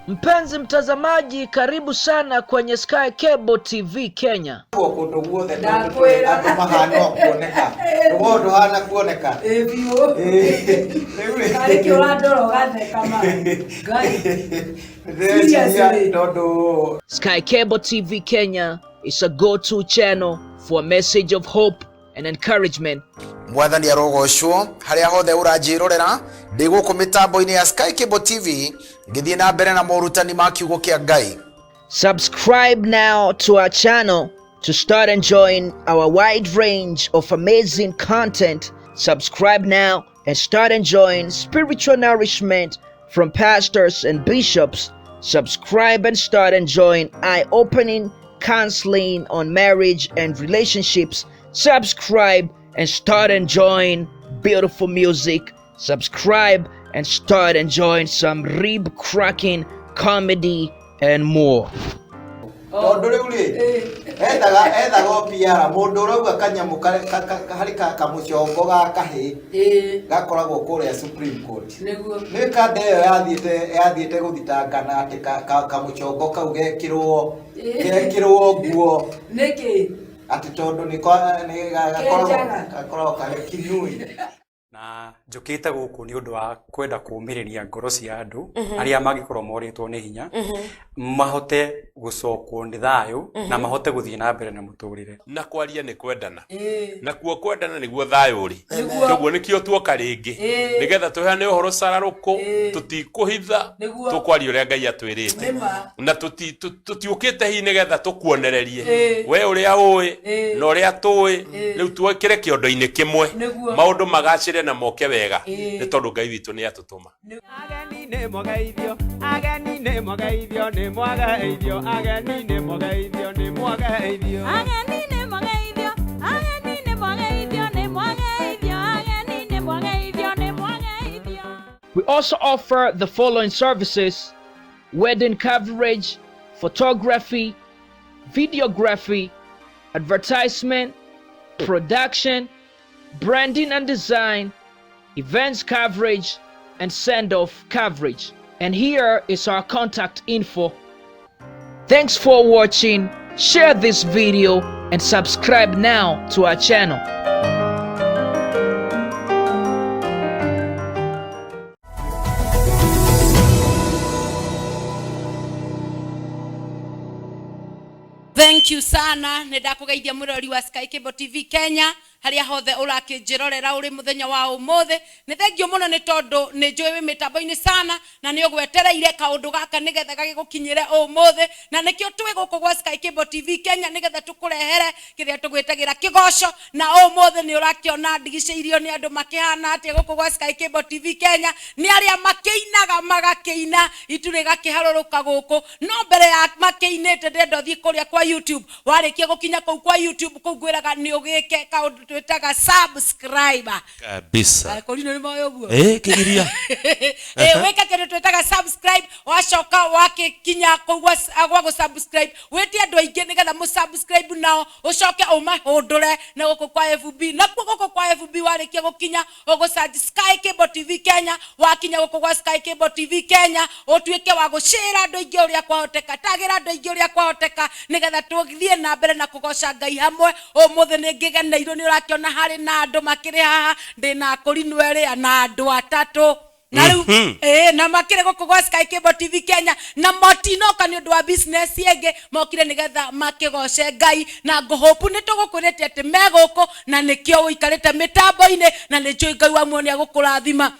Mpenzi mtazamaji, karibu sana kwenye Sky Cable TV Kenya. Kũndũ guothe Ndakwĩra. andũ mahana o kuoneka rũgongo ndũhana kuoneka. Ĩ biũ. Rĩu rĩ- Karĩ kĩ ũrandora ũgatheka ma. Ngai. Ndĩreciria Seriously. tondũ Sky Cable TV Kenya is a go-to channel for a message of hope and encouragement. Mwathani arogocwo harĩa hothe ũranjĩrorera ndĩ gũkũ mĩtambo-inĩ ya Sky Cable TV ngĩthiĩ na mbere na morutani ma kiugo kĩa Ngai. Subscribe now to our channel to start enjoying our wide range of amazing content. Subscribe now and start enjoying spiritual nourishment from pastors and bishops. Subscribe and start enjoying eye opening counseling on marriage and relationships. Subscribe and start enjoying beautiful music. Subscribe and start enjoying some rib cracking comedy and more. Tondũ rĩu rĩ ethaga ethaga o PR mũndũ ũrauga kanyamũ harĩ kamũcongo ga kahĩ Ĩ. gakoragwo kũrĩa Supreme Court. Nĩguo. Nĩ kanda ĩyo yathiĩte gũthitangana atĩ kamũcongo kau gekĩrwo gekĩrwo nguo Nĩkĩ? atĩ tondũ nĩ nĩ gakoragwo Kenjaga. gakoragwo karĩ kinui. Na njũkĩte gũkũ nĩ ũndũ wa kwenda kũũmĩrĩria ngoro cia andũ arĩa mangĩkorwo morĩtwo nĩ hinya, mahote gũcokwo nĩ thayũ na mahote gũthiĩ na mbere na mũtũrĩre. Na kwaria nĩ kwendana. Ĩ. Nakuo kwendana nĩguo thayũ ũrĩ. Nĩguo. Koguo nĩkĩo tuoka rĩngĩ nĩgetha tũheane ũhoro cararũkũ. Ĩĩ. Tũtikũhitha. Nĩguo. Tũkwaria ũrĩa Ngai atwĩrĩte. Nĩma. Na tũtiũkĩte hihi nĩgetha tũkuonererie Ĩĩ. we ũrĩa ũĩ Ĩĩ. na ũrĩa tũĩ. Ĩĩ. Rĩu twĩkĩre kĩondo-inĩ kĩmwe. Nĩguo. Maũndũ magacĩre na moke wega. Ĩĩ. Nĩ tondũ Ngai witũ nĩ atũtũma. Ageni nĩ mwageithio, ageni nĩ mwageithio, nĩ mwageithio, ageni nĩ mwageithio, nĩ mwageithio. Ageni nĩ mwageithio, ageni nĩ mwageithio, nĩ mwageithio, ageni nĩ mwageithio, nĩ mwageithio. We also offer the following services: wedding coverage, photography, videography, advertisement, production, branding and design, events coverage, and send-off coverage. And here is our contact info. Thanks for watching. Share this video and subscribe now to our channel. Thank you sana. Nĩ ndakũgeithia mũrori wa Sky Cable TV Kenya harĩa hothe ũrakĩnjĩrorera ũrĩ mũthenya wa ũmũthĩ. Nĩ thengio mũno nĩ tondũ nĩ njũĩ wĩ mĩtambo-inĩ sana na nĩ ũgwetereire kaũndũ gaka nĩgetha gagĩgũkinyĩre ũmũthĩ, na nĩkĩo twĩ gũkũ gwa Sky Cable TV Kenya nĩgetha tũkũrehere kĩrĩa tũgwĩtagĩra kĩgoco. Na ũmũthĩ nĩ ũrakĩona ndigicĩirio nĩ andũ makĩhana atĩa gũkũ gwa Sky Cable TV Kenya, nĩ arĩa makĩinaga magakĩina itu rĩgakĩharũrũka gũkũ. No mbere ya makĩinĩte ndĩrenda ũthiĩ kũrĩa kwa YouTube. Warĩkia gũkinya kũu kwa YouTube kũu ngwĩraga nĩ ũgĩke kaũndũ twĩtaga subscribe. Kabisa. Kũrino nĩ moĩ ũguo. Ĩ kĩgiria. Ĩ, wĩke kĩndũ twĩtaga subscribe. Wacoka wakĩkinya kũu gwa gũ-subscribe, wĩtie andũ aingĩ nĩgetha mũ-subscribe nao, ũcoke ũmahũndũre na gũkũ kwa FB. Nakuo gũkũ kwa FB warĩkia gũkinya ũgũ-search Sky Cable TV Kenya. Wakinya gũkũ gwa Sky Cable TV Kenya ũtuĩke wa gũcĩra andũ aingĩ ũrĩa kwahoteka, tagĩra andũ aingĩ ũrĩa kwahoteka nĩgetha tũthiĩ na mbere na kũgoca Ngai hamwe. Ũmũthĩ nĩ ngĩgeneirwo nĩ ũrakĩona harĩ na andũ makĩrĩ haha, ndĩna akũrinũ erĩ na andũ atatũ na rĩu ĩĩ, na makĩrĩ gũkũ gwa Sky Cable TV Kenya, na matinoka nĩ ũndũ wa business ĩngĩ, mokire nĩgetha makĩgoce Ngai, na ngũhũpu nĩ tũgũkwĩrĩte atĩ me gũkũ na nĩkĩo ũikarĩte mĩtambo-inĩ, na nĩ njũĩ Ngai wa muoyo nĩ agũkũrathima,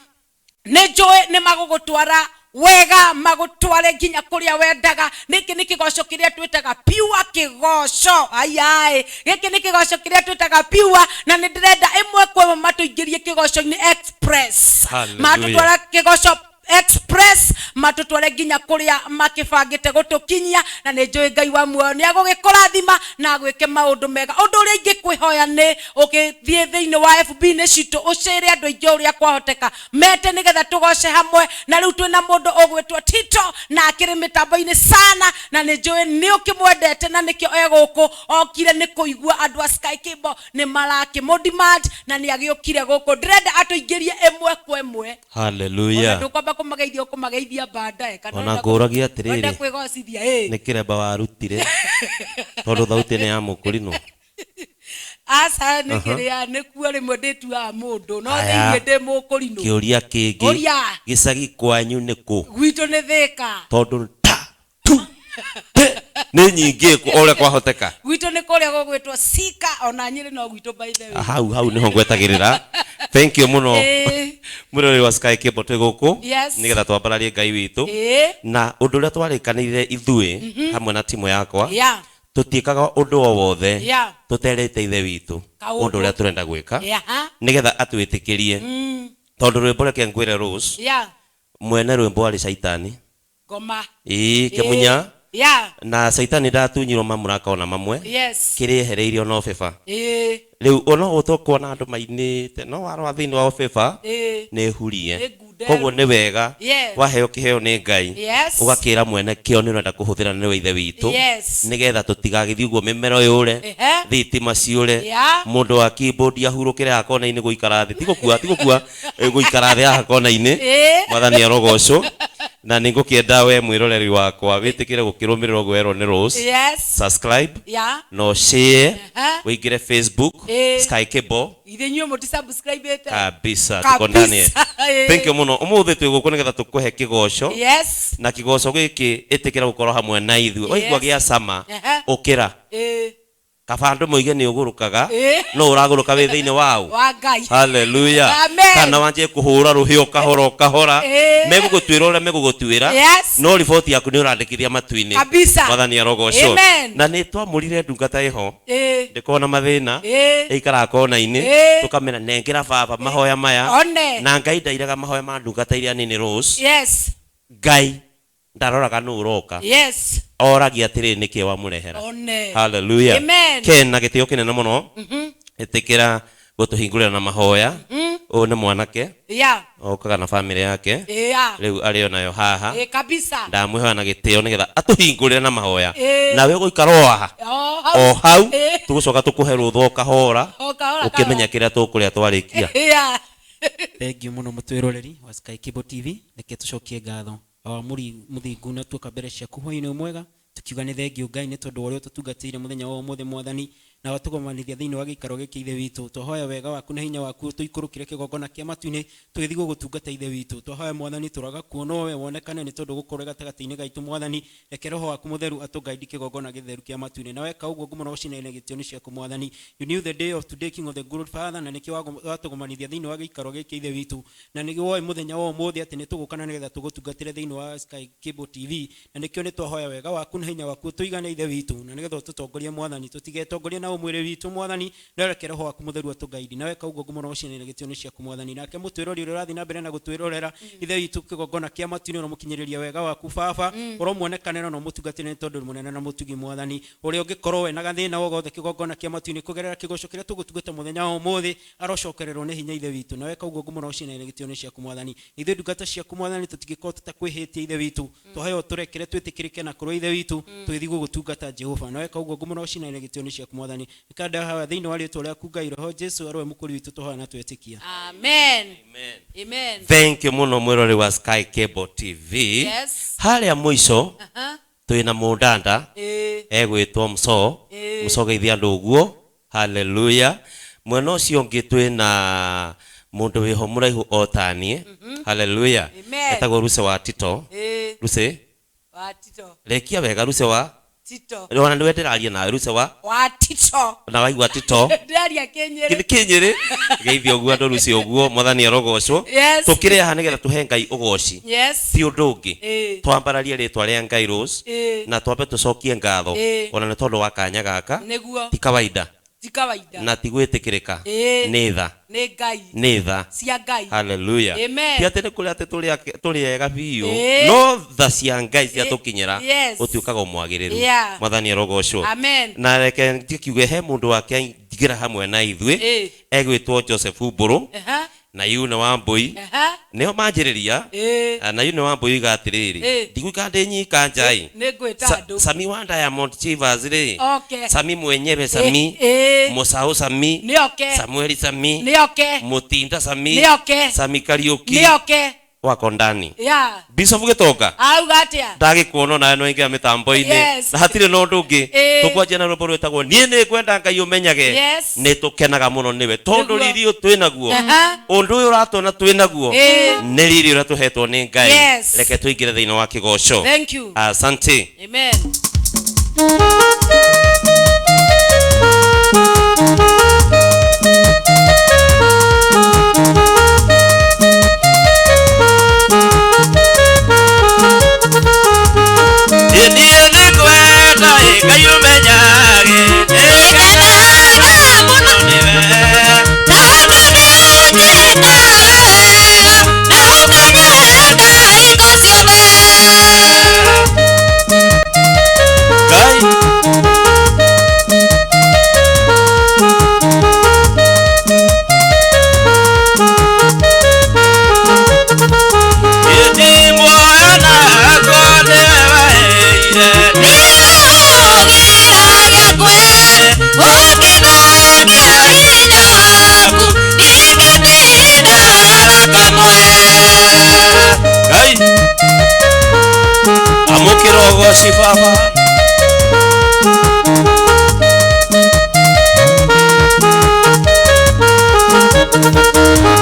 nĩ njũĩ nĩ magũgũtwara wega, magũtware nginya kũrĩa wendaga. Nĩkĩ nĩ kĩgoco kĩrĩa twĩtaga pure kĩgoco? Ayaĩ, gĩkĩ nĩ kĩgoco kĩrĩa twĩtaga pure, na nĩ ndĩrenda ĩmwe kwa ĩmwe matũingĩrie kĩgoco-inĩ express. Hallelujah. Matũtwara kĩgoco express, matũtware nginya kũrĩa makĩbangĩte gũtũkinyia, na nĩ njũĩ Ngai wa muoyo nĩ agũgĩkũrathima na agwĩke maũndũ mega. Ũndũ ũrĩa ingĩkwĩhoya nĩ ũgĩthiĩ thĩinĩ wa FB-inĩ citũ ũcĩre andũ aingĩ ũrĩa kwahoteka mete nĩgetha tũgoce hamwe. Na rĩu twĩna mũndũ ũgwĩtwo Tito na akĩrĩ mĩtambo-inĩ sana, na nĩ njũĩ nĩ ũkĩmwendete na nĩkĩo egũkũ okire nĩ kũigua andũ a Sky Cable nĩ marakĩmũ demand na nĩ agĩũkire gũkũ. Ndĩrenda atũingĩrie ĩmwe kwa ĩmwe. Hallelujah. Ona ndũkwamba kũmageithia ũkũmageithia baadaye kana Ona ũrenda ngũragia atĩrĩrĩ. ũrenda kwĩgocithia ĩ Nĩ kĩremba warutire tondũ thauti nĩ ya mũkũrinũ. Aca, nĩ kĩrĩa nĩkuo rĩmwe ndĩtuaga mũndũ no Aya. thĩiniĩ ndĩ mũkũrinũ. Kĩũria kĩngĩ. Ũria. Gĩcagi kwanyu nĩ kũ? Gwitũ nĩ Thĩka. Tondũ ta tu te nĩ nyingĩ o ũrĩa kwahoteka. Gwitũ nĩ kũrĩa gũgwĩtwo Sika, ona Nyĩrĩ no gwitũ, by the way. Hau hau nĩho ngwetagĩrĩra. Thank you mũno. Mwĩroreri wa Sky Cable, twĩ gũkũ nĩgetha twambararie Ngai witũ na ũndũ ũrĩa twarĩkanĩire ithuĩ hamwe na timu yakwa, tũtiĩkaga ũndũ o wothe tũterĩte Ithe witũ Kaũndũ. ũndũ ũrĩa tũrenda gwĩka nĩgetha atwĩtĩkĩrie, tondũ rwĩmbo, reke ngwĩre Rose, mwene rwĩmbo arĩ caitani. Ngoma. Ĩĩ, kĩmunya. Na caitani ndatunyirwo mamũraka ona mamwe, kĩrĩa ehereirio no beba. Rĩu ono ũtũkuona andũ mainĩte no warora thĩinĩ wa beba nĩ hurie. Nĩ ngunderu. Koguo nĩ wega waheo kĩheo nĩ Ngai, ũgakĩra mwene kĩo nĩ ũrenda kũhũthĩra, nĩwe Ithe witũ, nĩgetha tũtigagĩthiĩ ũguo mĩmero yũre, thitima ciũre, mũndũ wa keyboard ahurũkĩre haha kona-inĩ gũikara thĩ, ti gũkua ti gũkua, gũikara thĩ haha kona-inĩ. Mwathani arogocwo. Na nĩ ngũkĩenda we mwĩroreri wakwa wĩtĩkĩre gũkĩrũmĩrĩra ũguo werwo nĩ Rose. Subscribe no share, wĩingĩre Facebook, Sky Cable. Ithe inyuĩ mũtisubscribĩte. Kabisa. Kabisa, Tukondanie. Thank you mũno. Ũmũthĩ twĩ gũkũ nĩgetha tũkũhe kĩgoco, na kĩgoco gĩkĩ ĩtĩkĩra gũkorwo hamwe na ithuĩ. Waigua gĩa cama, ũkĩra. Kaba andũ moige nĩ ũgũrũkaga, no ũragũrũka wĩ thĩinĩ wao. Wa Ngai. Haleluya. Amen. Kana wanjie kũhũra rũhĩ o kahora o kahora, megũgũtuĩra ũrĩa megũgũtuĩra, no riboti yaku nĩ ũrandĩkithia matu-inĩ. Kabisa. Mwathani arogocwo. Amen. Na nĩ twamũrire ndungata ĩho ndĩkorwo na mathĩna, ĩikaraga kona-inĩ, tũkamera nengera baba mahoya maya. One. Na Ngai ndairaga mahoya ma ndungata iria nini, Rose. Ngai ndaroraga nũ ũroka, oragia atĩrĩrĩ, nĩkĩ wamũrehera? One. Haleluya. Amen. Ken na gĩtĩo kĩnene mũno, ĩtĩkĩra gũtũhingũrĩra na mahoya. Ũyũ nĩ mwanake okaga na bamĩrĩ yake, rĩu arĩ onayo haha. Kabisa. Ndamwĩhoya na gĩtĩo nĩgetha atũhingũrĩre na mahoya. Nawe ũgũikara o haha, O hau. o hau, tũgũcoka tũkũhe rũtha o kahora, O kahora. ũkĩmenya kĩrĩa tũkũrĩa twarĩkia. Thengiũ mũno mũtwĩroreri wa Sky Cable TV. Reke tũcokie ngatho awa mũri mũthingu na tuoka mbere ciaku hwainĩ ũyũ mwega, tukiuga nĩ thengiũ Ngai nĩ tondũ wa ũrĩa ũtũtungatĩire mũthenya wa ũmũthĩ, Mwathani, na watũgomanithia thĩinĩ wa gĩikaro gĩkĩ. Ithe witũ, twahoya wega waku na hinya waku tũikũrũkĩre kĩgongona kĩa matu-inĩ tũgĩthiĩ gũgũtungata. Ithe witũ, twahoya Mwathani tũraga kuonwo we wonekane nĩ tondũ gũkorwo gatagatĩ-inĩ gaitũ. Mwathani, reke roho waku mũtheru atũgaidi kĩgongona gĩtheru kĩa matu-inĩ, na weka ũguo ngumo na ũcinene gĩtĩo nĩ ciaku. Mwathani, you knew the day of today, King of the good Father, na nĩkĩo watũgomanithia thĩinĩ wa gĩikaro gĩkĩ, Ithe witũ, na nĩguo woĩ mũthenya wa ũmũthĩ atĩ nĩ tũgũkana nĩgetha tũgũtungatĩre thĩinĩ wa Sky Cable TV, na nĩkĩo nĩ twahoya wega waku na hinya waku tũigane, Ithe witũ, na nĩgetha ũtũtongorie. Mwathani, tũtigetongorie na ũmwĩrĩ witũ. Mwathani, no reke roho waku mũtheru atũgaidi, na weka ũguo ngumo na ũcinene gĩtĩo nĩ ciaku. Mwathani, nake mũtwĩrori ũrĩa ũrathiĩ na mbere na gũtwĩrorera, Ithe witũ, kĩgongona kĩa matu-inĩ ũromũkinyĩrĩria wega waku, Baba, ũromuonekanĩra na ũmũtungatĩre nĩ tondũ nĩ mũnene na mũtugi. Mwathani, ũrĩa ũngĩkorwo we na gathĩna o gothe kĩgongona kĩa matu-inĩ kũgerera kĩgoco kĩrĩa tũgũtungata mũthenya wa ũmũthĩ, arocokererwo nĩ hinya, Ithe witũ, na weka ũguo ngumo na ũcinene gĩtĩo nĩ ciaku. Mwathani, ithuĩ ndungata ciaku, Mwathani, tũtingĩkorwo tũtakwĩhĩtie. Ithe witũ, twahoya ũtũrekere twĩtĩkĩrĩke na kũrĩ Ithe witũ tũgĩthiĩ gũgũtungata, Jehova, na weka ũguo ngumo na ũcinene gĩtĩo nĩ ciaku. Mwathani, nĩkandahoya thĩinĩ wa rĩtwa rĩaku Ngai Roho Jesu arowe mũkũri witũ, tũhoya na twetĩkia. Amen. Amen. Thank you mũno mwĩroreri wa Sky Cable TV. Harĩa mũico twĩna mũndanda egwĩtwo Mso. Mso, geithia andũ ũguo. Haleluya. Mwena ũcio ũngĩ twĩna mũndũ wĩho mũraihu o taniĩ. Haleluya. Amen. Etagwo Ruse wa Tito. Ruse. Wa Tito. Rekia wega, Ruse wa Tito. Ona nĩwe ndĩraria nawe, Ruse wa Wa Tito. Na waigua Tito. Ndĩraria Kĩnyĩrĩ. Kĩrĩ Kĩnyĩrĩ. Geithia ũguo andũ, Ruse, ũguo. Mwathani arogocwo. Tũkĩrĩ haha nĩgetha tũhe Ngai ũgoci, ti ũndũ ũngĩ. Twambararie rĩtwa rĩa Ngai, Rose, na twambe tũcokie ngatho ona nĩ tondũ wa kanya gaka. Nĩguo. Ti kawaida. Ti kawaida. Na ti gwĩtĩkĩrĩka, nĩ tha. Nĩ Ngai. Nĩ tha cia Ngai. Haleluya. Amen. Ti atĩ nĩ kũrĩ atĩ tũrĩ ega biũ, no tha cia Ngai ciatũkinyĩra, ũtuĩkaga ũmwagĩrĩru. Mwathani arogocwo. Amen. Na reke ndikiuge he mũndũ wake aingĩra hamwe na ithuĩ, egwĩtwo Joseph Mbũrũ, na yu nĩ wa mbũi, nĩo manjĩrĩria. Na yu nĩ wa mbũi iga atĩrĩrĩ, ndigũikara ndĩ nyika njai. Nĩ ngwĩta andũ. Sami wa Diamond Chivas rĩ, Sami mwenyewe, Sami Musau, Sami Nĩ oke. Samueli, Sami Nĩ oke. Mutinda, Sami Nĩ oke. Sami Kariuki. Nĩ oke. Wako ndani. Yeah. Bishop Gĩtonga. Auga atĩa? Ndagĩkuona onawe no ingĩra mĩtambo-inĩ. Yes. Na hatirĩ na ũndũ ũngĩ. Ĩĩ. Tũkwanjia na rwĩmbo rwĩtagwo niĩ nĩ ngwenda Ngai ũmenyage. Yes. Nĩ tũkenaga mũno nĩwe tondũ Nĩguo. riri ũyũ twĩ naguo. Aha. Ũndũ ũyũ ũratũona twĩ naguo. Ĩĩ. Nĩ riri ũrĩa tũhetwo nĩ Ngai. Yes. Reke tũingĩre thĩinĩ wa kĩgoco. Thank you. Asante. Amen. Niĩ nĩngwenda Ngai ũmenyage. Nĩngenaga mũno nĩwe. Tondũ nĩũnjĩkaga wega na ũkanyenda hingo ciothe. Ngai. Ĩni muoyo nakwa nĩwe waheire. Nĩũgiragia kwe, ũkĩnogĩa hinya waku, ndingĩtinda kamwe. Ngai. Amũkĩra ũgoci Baba.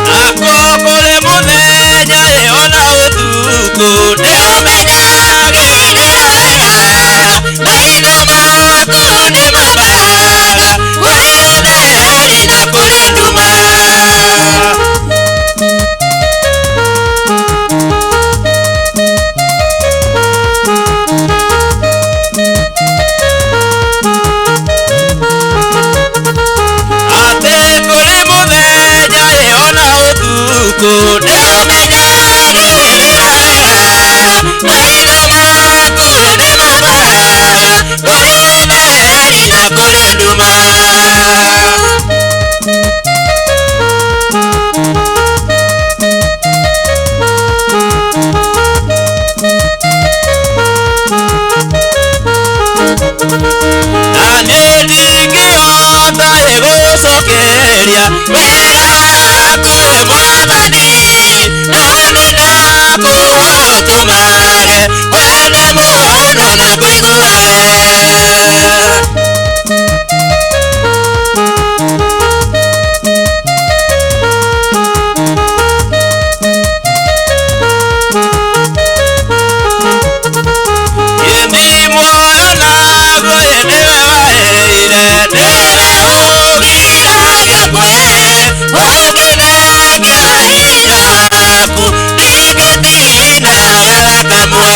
Nako kũrĩ mũthenya ĩ ona ũtukũ Nĩũmenyagĩrĩra wega, maitho maku nĩmambaga, kũrĩ ũtheri na kũrĩ nduma. Atĩ kũrĩ mũthenya ĩ ona ũtukũ Nĩũmenyagĩrĩra wega, maitho maku nĩmambaga, kũrĩ ũtheri na kũrĩ nduma. Na niĩ ndingĩhota ĩ gũcokeria wega waku ĩ Mwathani, no nĩndakũũtũmage wende mũno na kũiguage. Ĩni muoyo naguo ĩ nĩwe waheire, nĩwe Ũgiragia kwe, ũkĩnengera hinya waku, ndingĩtindaga kamwe.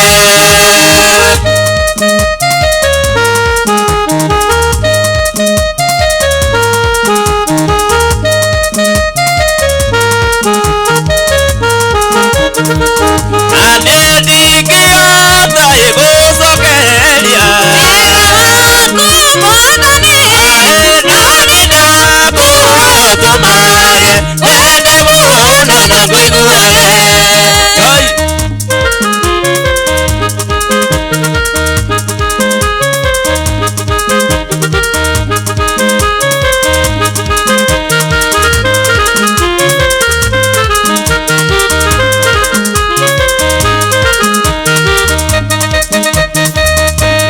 Na niĩ ndingĩhota ĩ gũcokeria Wega waku Mwathani, no nĩndakũũtũmage wende mũno na kũiguage. Ngai.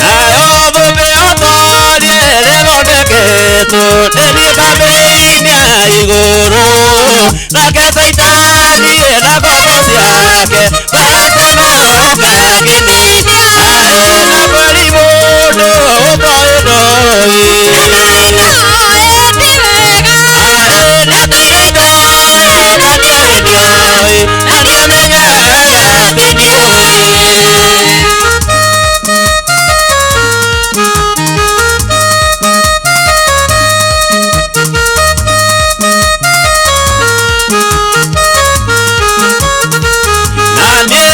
Nayo thũmbĩ ũtorie ĩrĩthondeketwo nĩ kambĩini ya igũrũ, nake Caitani na ngombo ciake magateng'ũka akĩninia. Aĩ na kweri mũndũ ũtoĩ ndoĩ. Nĩndoĩ ti wega, Aĩ na niĩ ndoĩ, na niĩ ndioĩ, na nĩamenyaga atĩ ndiũĩ. Na niĩ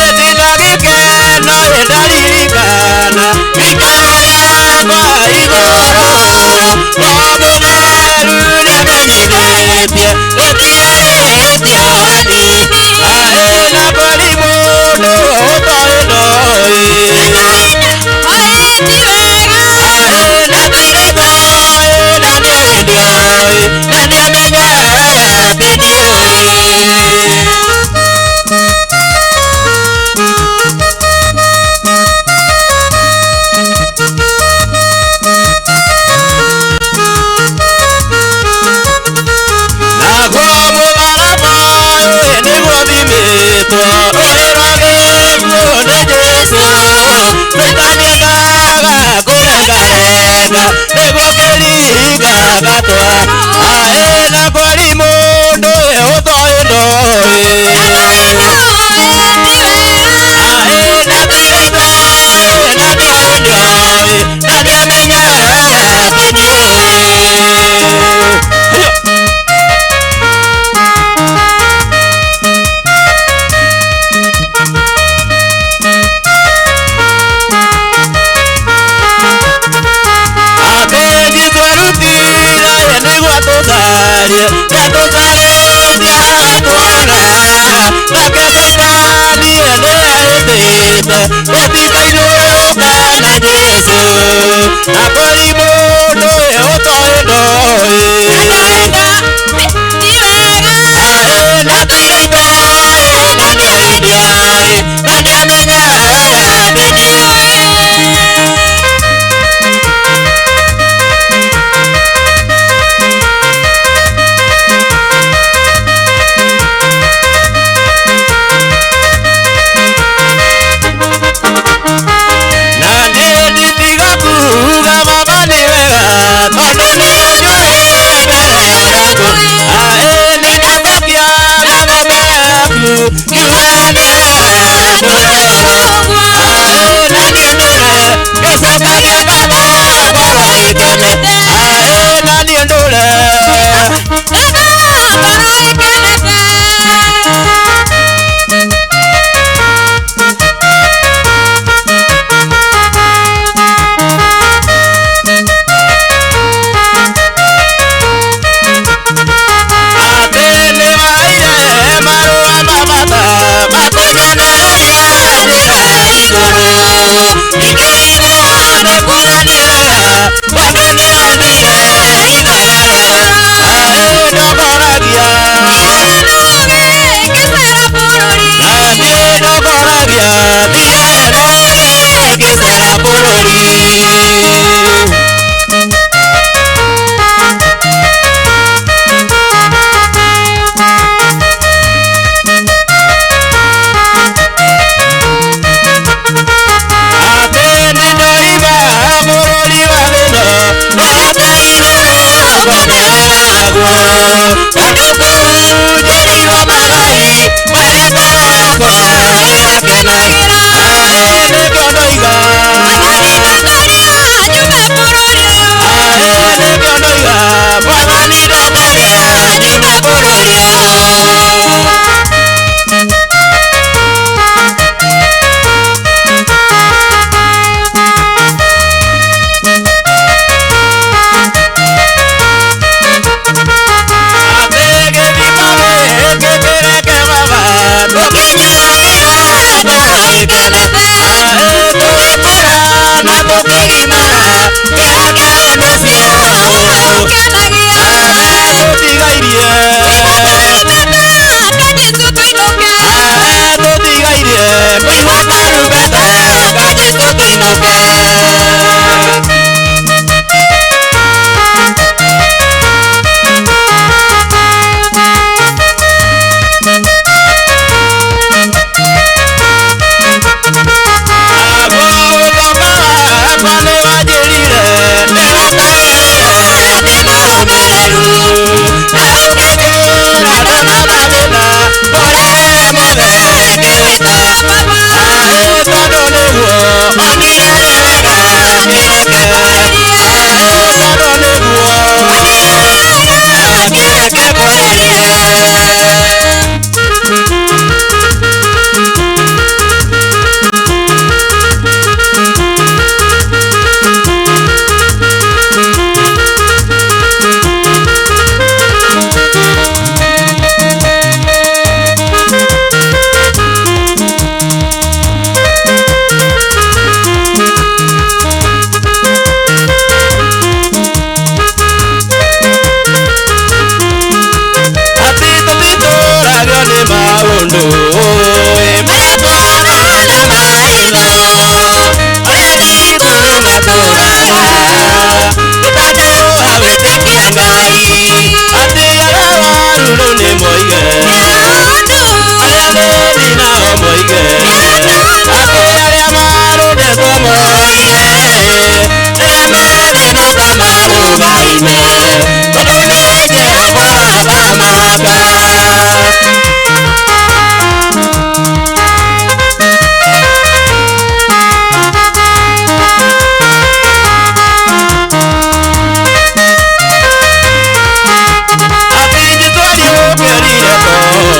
Ũrĩtwo ũrĩragĩrwo nĩ Jesũ. Caitani endaga kũrengarenga nĩguo kĩringa gatwa. Aĩ na kwari mũndũ ũtoĩ ndoĩ. Aĩ na tiga ndoĩ, na nĩoĩ ndoĩ, na nĩamenyaga atĩ nĩũĩ. Abeji twarutire nĩguo tũcarie, nĩatũcarĩtie atwara. Nake Caitani nĩahĩtĩte, tũtikainũka na Jesũ. Na kũrĩ mũndũ ũtoĩ ndoĩ. Aĩ na tiga itoĩ, na nĩoĩ nĩoĩ, na nĩamenyaga atĩ nĩũĩ. Na nĩ nditiga kuga baba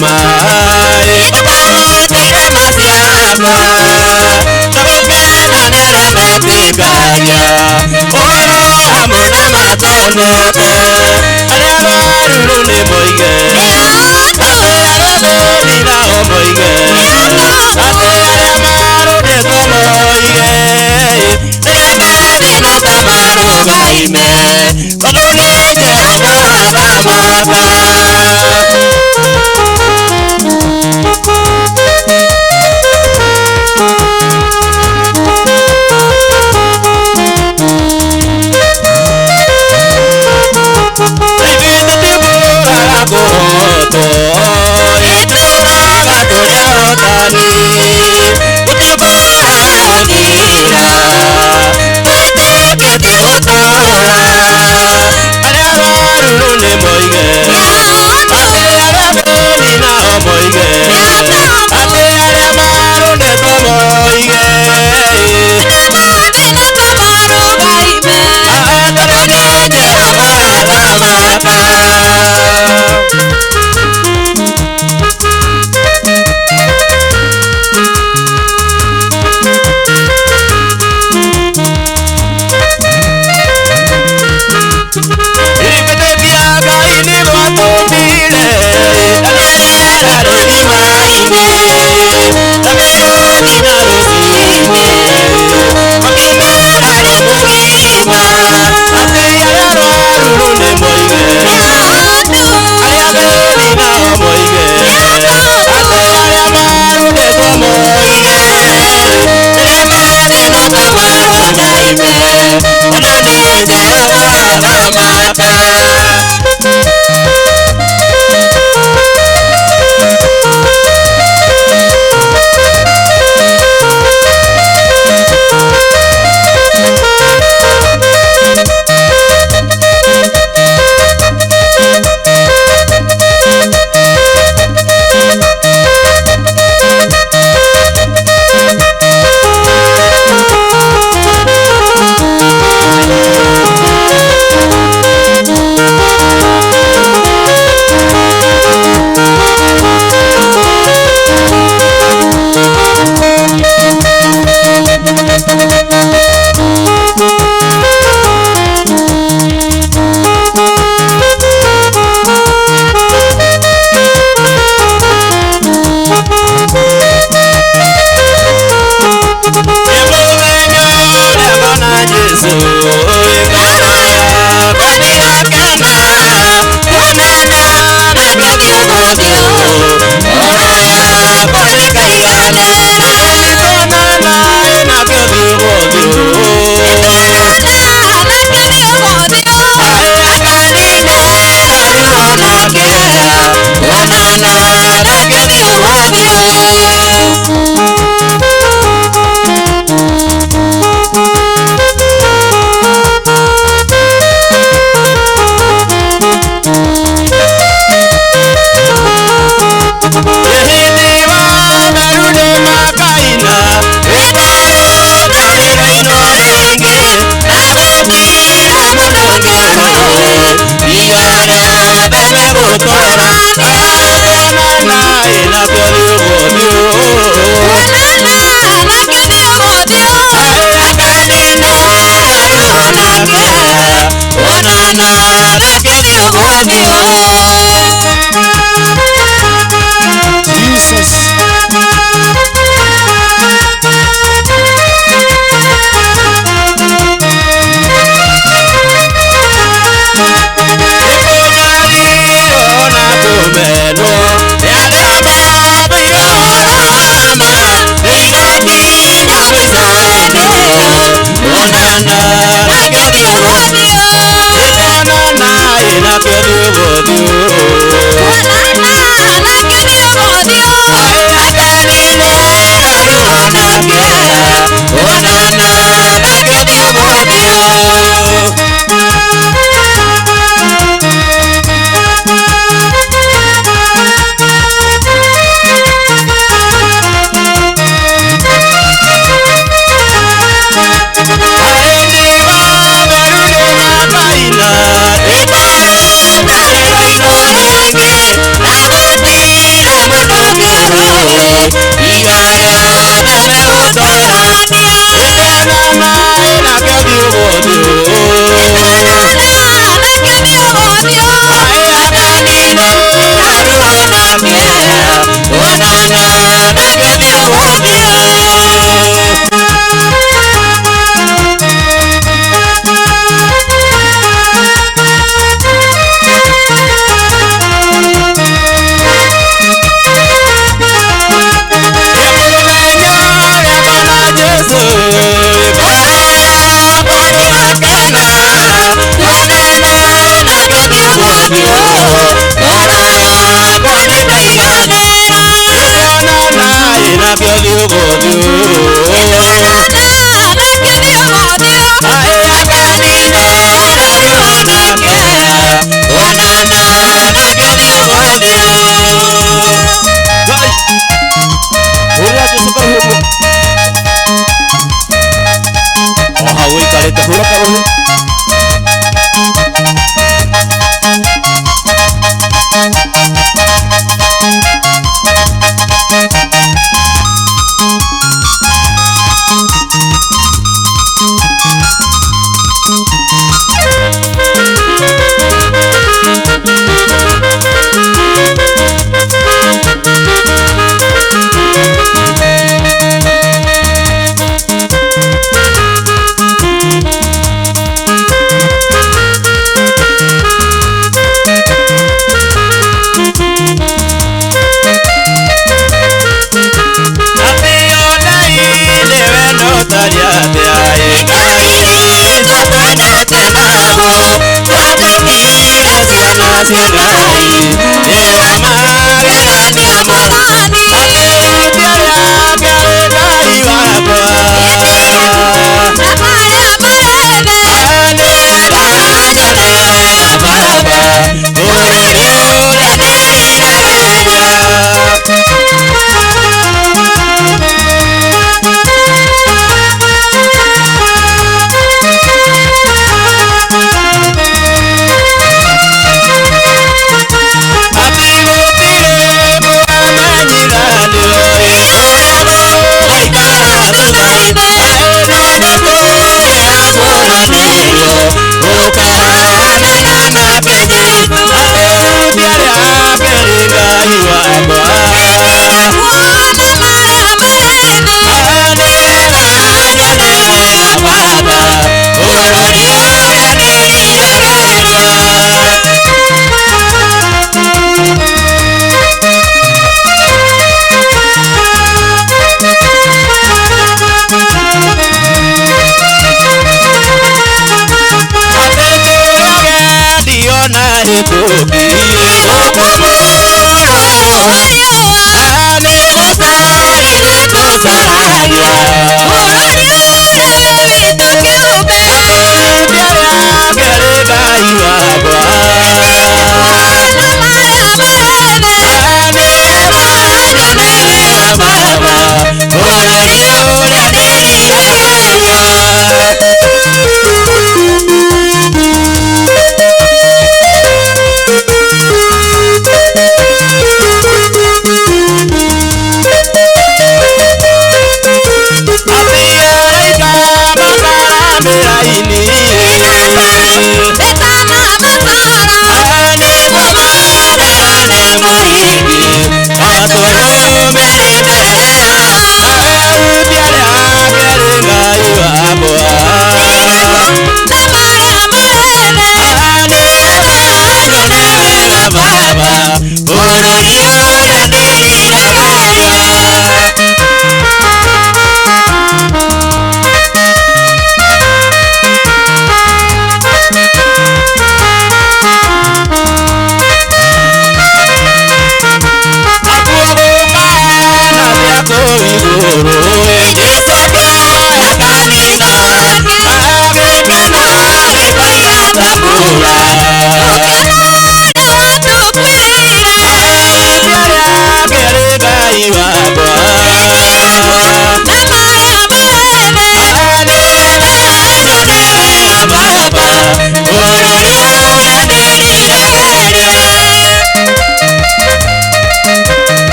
ngoma ũkamũtĩra maciama na gũkena nĩ arĩa metĩkagia ũhoro hamwe na matonoko arĩa arwaru rĩu nĩ moige atĩ arĩa thũni nao moige atĩ arĩa marũndĩtwo moige nĩgetha ta marũgaime tondũ nĩ Jehova athamaka. Ithuĩ tũtibũraga kũhotwo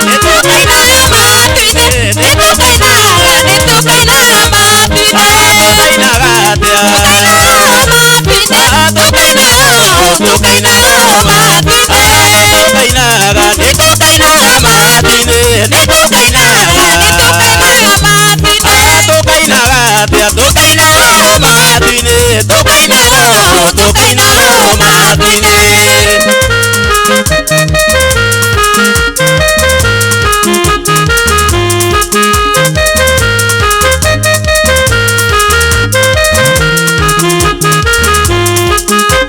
Nĩtũkainaga. Tũkaina tũkaina matu-inĩ.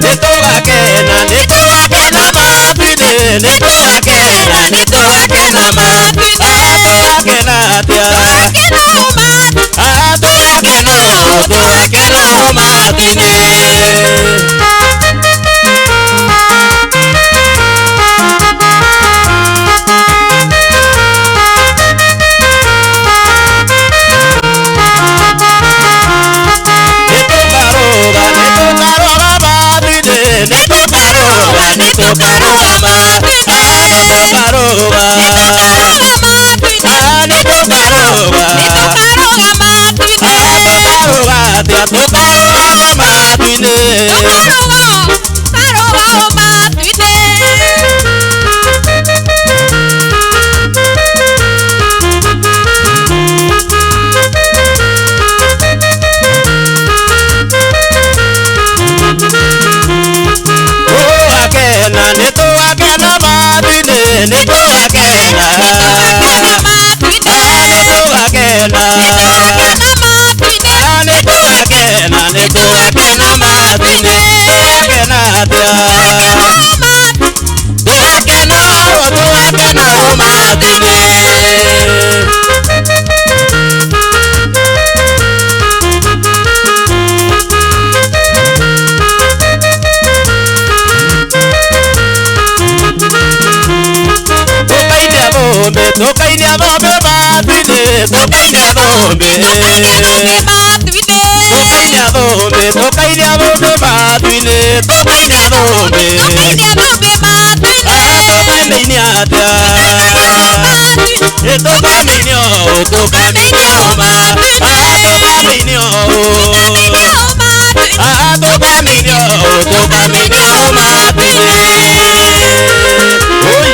Nĩtũgakena nĩtũgakena matu-inĩ nĩtũgakena nĩtũgakena matu-inĩ tũgakena atĩa tũgakena tũgakena matu-inĩ. Nĩtũkaroga nĩtũkaroga matu-inĩ nĩtũkaroga nĩtũkaroga matu-inĩ nĩtũkaroga nĩtũkaroga tũkaroga atĩa tũkaroga matu-inĩ Tũkaroga matu-inĩ. Tũgakena nĩtũgakena matu-inĩ nĩtũgakena nĩtũgakena nĩtũgakena nĩtũgakena matu-inĩ tũgakena atĩa tũgakena tũgakena matu-inĩ. Tũkainia thũmbĩ tũkainia thũmbĩ matu-inĩ tũkainia thũmbĩ tũkainia thũmbĩ tũkainia thũmbĩ matu-inĩ tũkainia thũmbĩ tũkamĩinia atĩa tũkamĩinia ũũ tũkamĩinia ũũ tũkamĩinia ũũ tũkamĩinia ũũ tũkamĩinia ũũ matu-inĩ. Oi.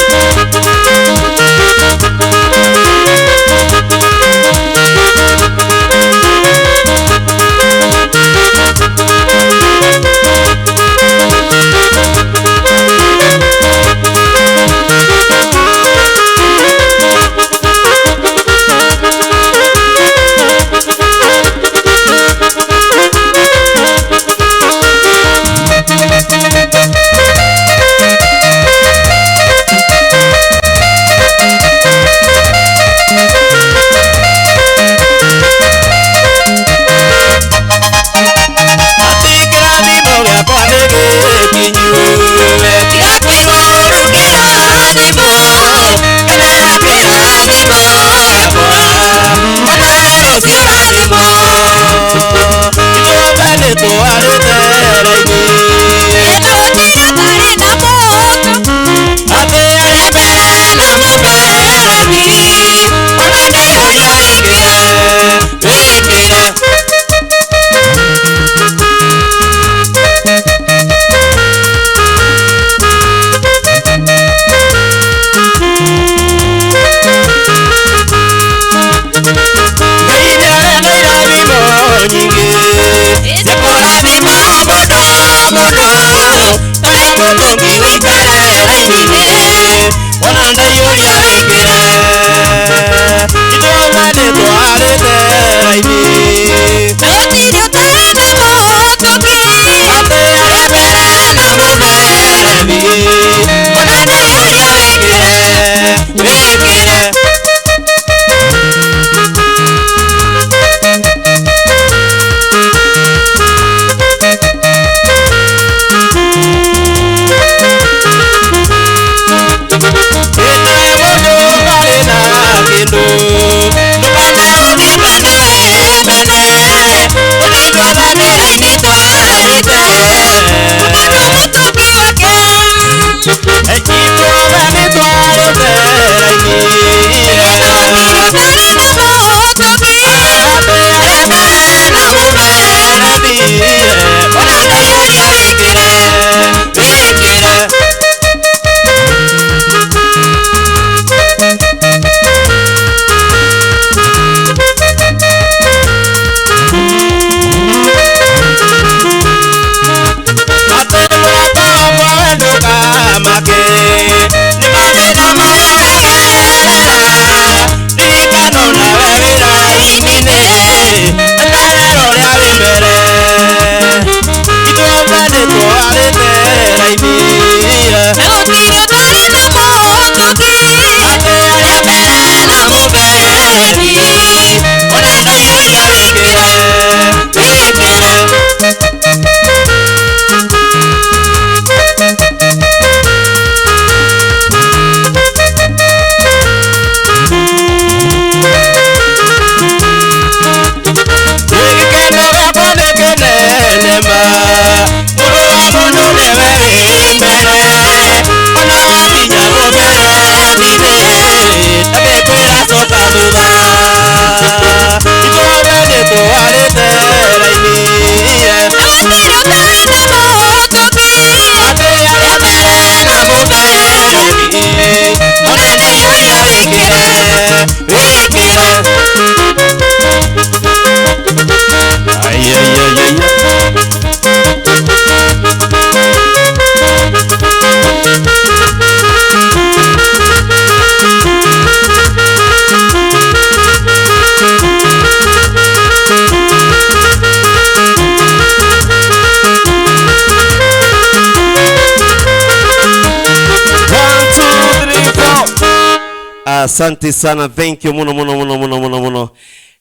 Asante sana, thank you muno muno muno muno muno muno.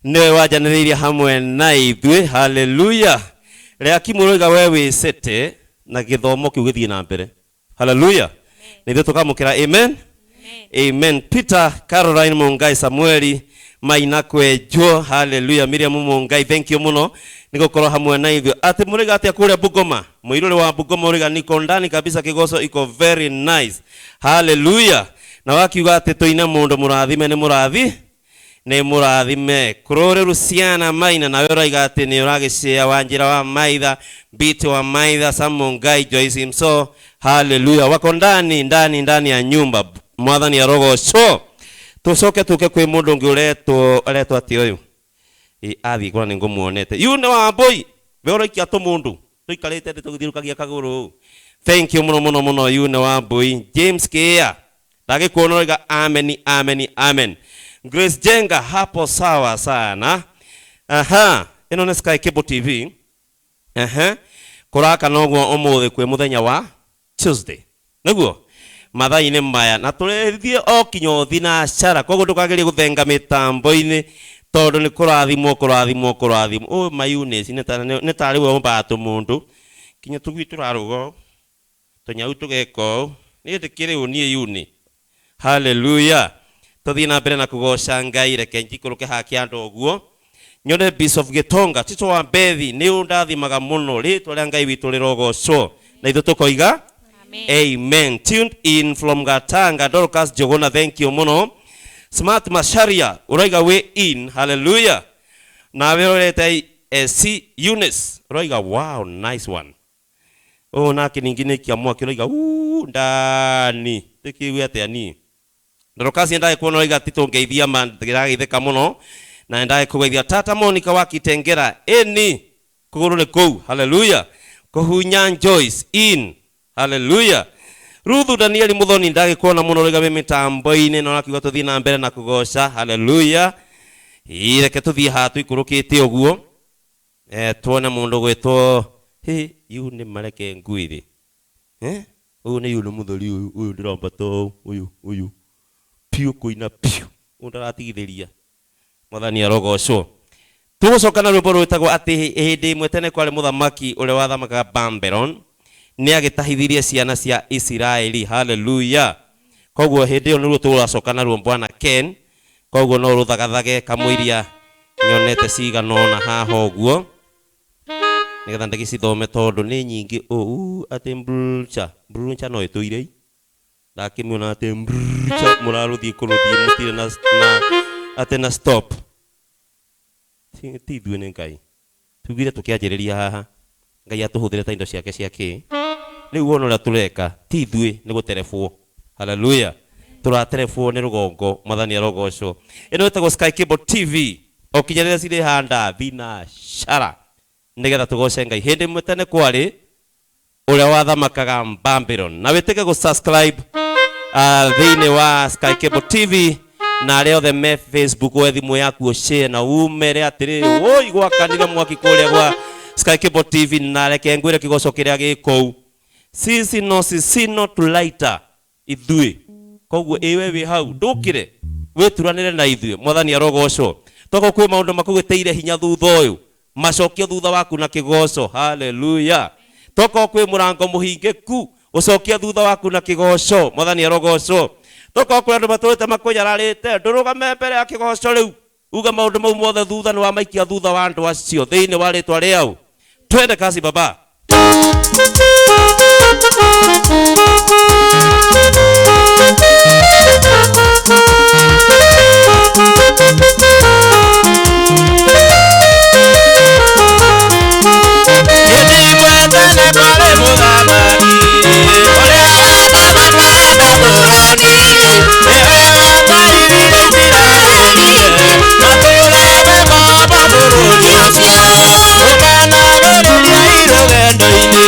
Niwe wajanĩrĩirie hamwe na ithuĩ. Haleluya. Rĩa kimũrũiga we wĩcete na gĩthomo kĩu gĩthiĩ na mbere. Haleluya. Na ithuĩ tũkamũkĩra amen. Amen. Peter Caroline Mungai Samueli Maina Kwenjwo. Haleluya. Miriam Mungai, thank you muno nĩ gũkorwo hamwe na ithuĩ. Atĩ mũrĩga atĩa kũrĩa Bungoma? Mũirũrĩ wa Bungoma ũrĩga niko ndani kabisa, kĩgoco iko very nice. Haleluya. Na wakiuga atĩ tũine mũndũ mũrathime nĩ mũrathi nĩ mũrathime. Kũrũrĩ Luciana Maina nawe ũraiga atĩ nĩ ũragĩcĩa wa njĩra wa Maitha, Biti wa Maitha, Sam Mungai, Joyce Mso. Haleluya. Wako ndani ndani ndani ya nyumba. Mwathani arogocwo. Tucoke tuke kwĩ mũndũ ũngĩ ũretwo aretwo atĩ ũyũ. Ĩ athiĩ kũrĩa nĩ ngũmuonete. Yu nĩ wa mbũi. We ũraikia tũmũndũ. Tũikarĩte thĩ tũgĩthiũrũkagia kagũrũ. Thank you muno muno muno yu nĩ wa mbũi. James Kia. Ndagĩkuona ũraiga amen amen amen. Grace Jenga hapo sawa sana. Aha, ĩno nĩ Sky Cable TV. Aha. Kũraka noguo ũmũthĩ kwĩ mũthenya wa Tuesday. Nĩguo mathaa-inĩ maya na tũrĩthiĩ o kinya thinacara, koguo ndũkagerie gũthenga mĩtambo-inĩ tondũ nĩ kũrathimwo kũrathimwo kũrathimwo. Ũyũ mayunĩci nĩ tarĩ we ũmbaga tũmũndũ kinya tũgui tũrarũga ũũ, tũnyau tũgeka ũũ. Niĩ ndĩkĩrĩ ũ niĩ yuni. Haleluya. Tũthiĩ na mbere na kũgoca Ngai. Reke njikũrũke haha kĩanda ũguo nyone Bishop Gitonga Tito wa Mbethi nĩ ũndathimaga mũno. Rĩtwa rĩa Ngai witũ rĩrogocwo na ithuĩ tũkoiga amen. Tuned in from Gatanga, Dorcas Jogona, thank you muno. Smart Masharia uraiga we in. Hallelujah. Nawe urete C Eunice uraiga wow, nice one. Oh nake ningine kiamua kiraiga ndani tikiwe atia ni Dorcas ndaye kuona uraiga Tito ngeithia man ndirageitheka muno na ndaye kugeithia Tata Monica wa Kitengera eni kuguru ni kuu. Hallelujah. Kuhunya Joyce in. Hallelujah. Ruthu Danieli Muthoni ndagikuona muno rĩga wĩ mĩtambo-inĩ na ũrakiuga tũthiĩ na mbere na kũgoca. Hallelujah. Reke tũthiĩ haha tũikũrũkĩte ũguo tuone mũndũ gwĩtwo hĩ yu nĩ mareke ngui rĩ. Ũyũ nĩ yu nĩ mũthuri ũyũ ũyũ ndĩrambata ũũ ũyũ ũyũ piũ kũina piũ ũyũ ndaratigithĩria. Mwathani arogocwo. Tũgũcoka na rwĩmbo rwĩtagwo atĩ hĩndĩ ĩmwe tene kwarĩ mũthamaki ũrĩa wathamakaga Babylon nĩ agĩtahithirie ciana cia Isiraeli. Hallelujah. Koguo hĩndĩ ĩyo nĩruo tũracoka naruo Bwana Ken. Koguo no rũthagathage kamũiria nyonete cigana ũna haha ũguo nĩgetha ndĩgĩcithome tondũ nĩ nyingĩ ũũ atĩ mbrcha mbrcha no ĩtũire ndakĩmĩona atĩ mbrcha mũrarũthiĩ kũrũthiĩ mũtirĩ na atĩ na stop. Ti ithuĩ nĩ Ngai tugire tũkĩanjĩrĩria haha Ngai atũhũthĩre ta indo ciake cia kĩ rĩu wona ũrĩa tũreka ti ithuĩ nĩ gũterebwo. Hallelujah. Tũraterebwo nĩ rũgongo. Mwathani arogocwo. Ĩno ĩtagwo Sky Cable TV o kinya rĩrĩa cirĩ handa thinacara nĩgetha tũgoce Ngai. Hĩndĩ ĩmwe tene kwarĩ ũrĩa wathamakaga Babylon. Na wĩtĩke gũ subscribe thĩinĩ wa Sky Cable TV na arĩa othe me Facebook we thimũ yaku share na umere atĩrĩrĩ woi gwakanire mwaki kũrĩa gwa Sky Cable TV na reke ngwĩre kĩgoco kĩrĩa gĩ kũu. Sisi no sisino tulaita ithuĩ. Koguo ĩwe wĩ hau ndũkĩre wĩturanĩre na ithuĩ. Mwathani arogocwo. Toko kwĩ maũndũ makũgĩtĩire hinya thutha ũyũ macokio thutha waku na kĩgoco. Hallelujah. Toko kwĩ mũrango mũhingĩku ũcokia thutha waku na kĩgoco. Mwathani arogocwo. Toko kwĩ andũ matũrĩte makũnyararĩte ndũrũgame mbere ya kĩgoco rĩu uga maũndũ mau mothe thutha nĩ wamaikia thutha wa andũ acio thĩinĩ wa rĩtwa rĩau. Twende kasi baba. Hĩndĩ ĩmwe tene kwarĩ mũthamaki ũrĩa wathamakaga Babuloni, nĩwe watahithirie Isiraeli matũũre me ngombo bũrũri ũcio. Ũkanagĩrĩria rũgendo-inĩ.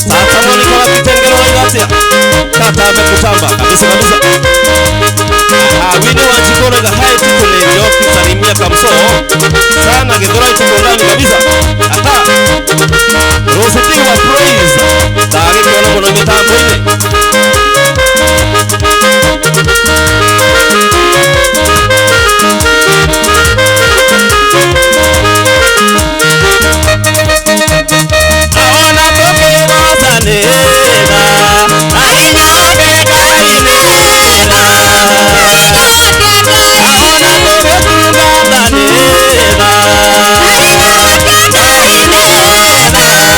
Tata Monica wa Kitengela waigatia. Tata amekutamba kabisa kabisa. Wini wa Jikoro ga hai tuko ni Njoki salimia kamso. Sana Githurai tuko ndani kabisa. Aha. Rose Ting wa praise. Tagĩkĩona mũno mĩtambo-inĩ. Aona tũkĩgocanĩra, ainyake Ngai nĩra. Aona tũgĩtungatanĩra, ainyake Ngai nĩra,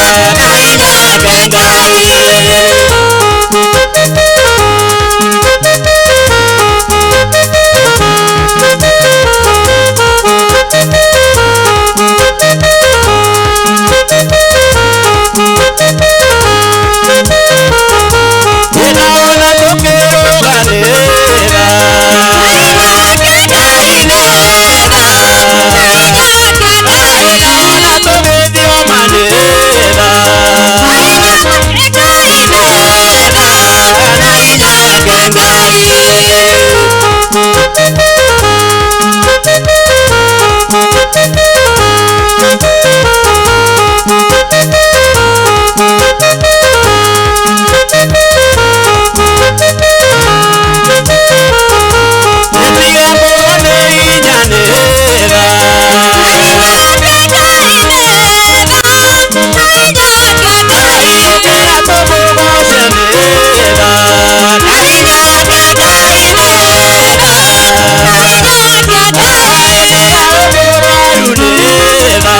ainyake Ngai. Nĩndona tũkĩrũganĩra, ainyake Ngai nĩra. Ainaona tũgĩthiomanĩra, ainyake Ngai nĩra, ainyake Ngai. Nĩtigakũrwo nĩ inyanĩra, aiũkĩra tũmũgocenĩra, ainyake Ngai nĩra. Aĩnĩra ũmũrwaru nĩra,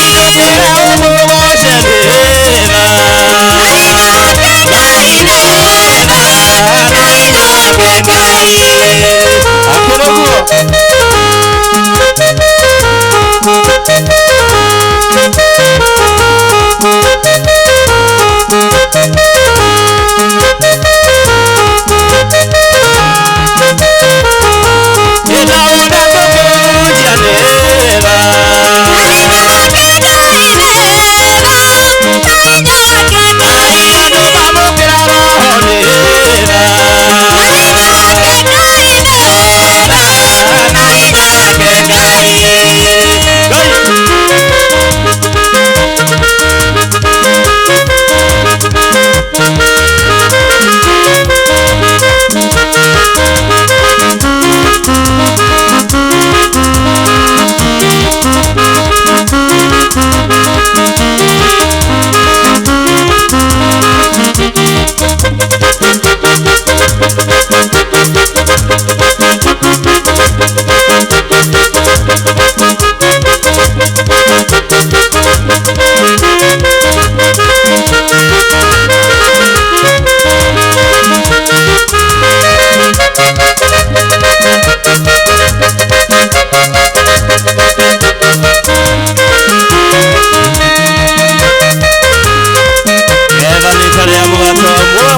aiũkĩra ũmũgocenĩra, ainyake Ngai. Akĩrĩ ũguo. Nĩndona tũkĩhunjianĩra, andũ mamũkĩra Roho nĩra, ainyake Ngai. Ngai. Getha rita rĩa mũgate wa muoyo.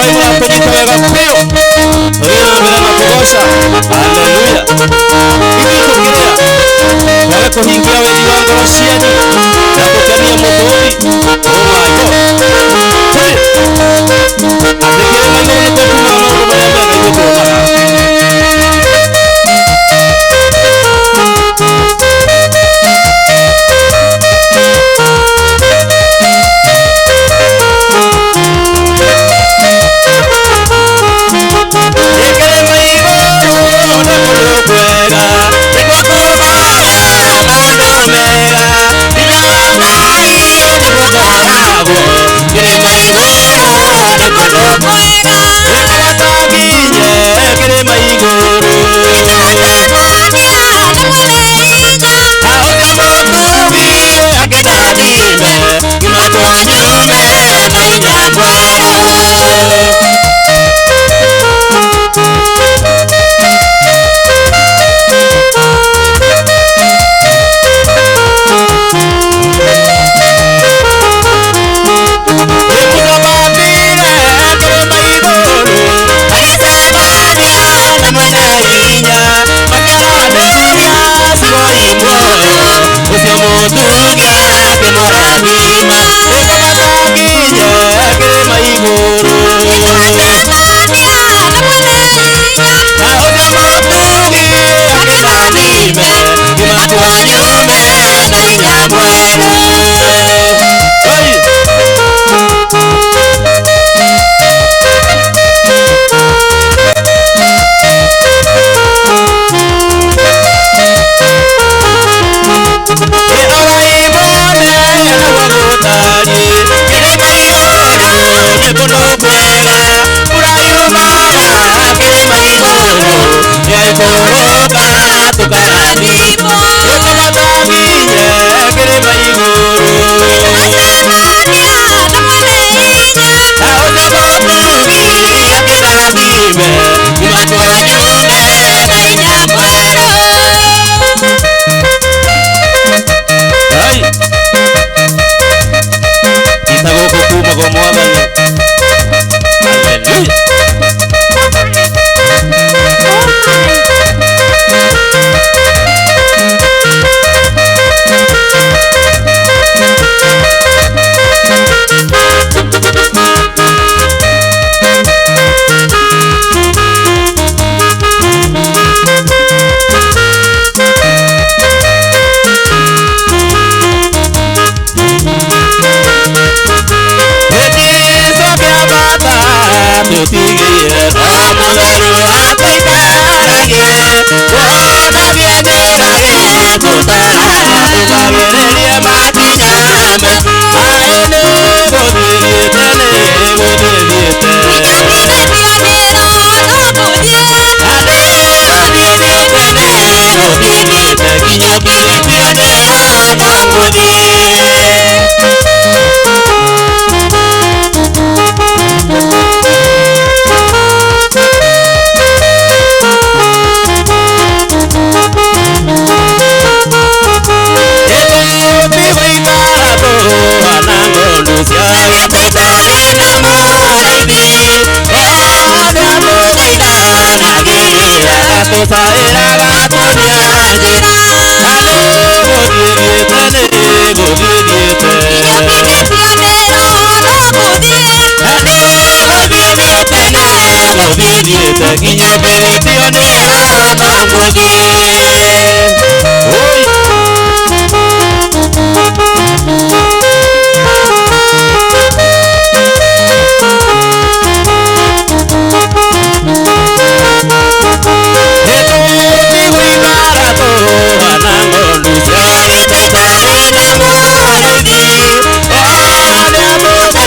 Ngai mũratũnyita wega biũ. Tũthiĩ na mbere na kũgoca. Haleluya. Ithuĩ tũkĩrĩa twage kũhingia wendi wa ngoro cianyu na tũkenie mũtũũri. Oh my God. Tũthiĩ. Atĩ kĩrĩma igũrũ nĩkuo kuumaga maũndũ marĩa mega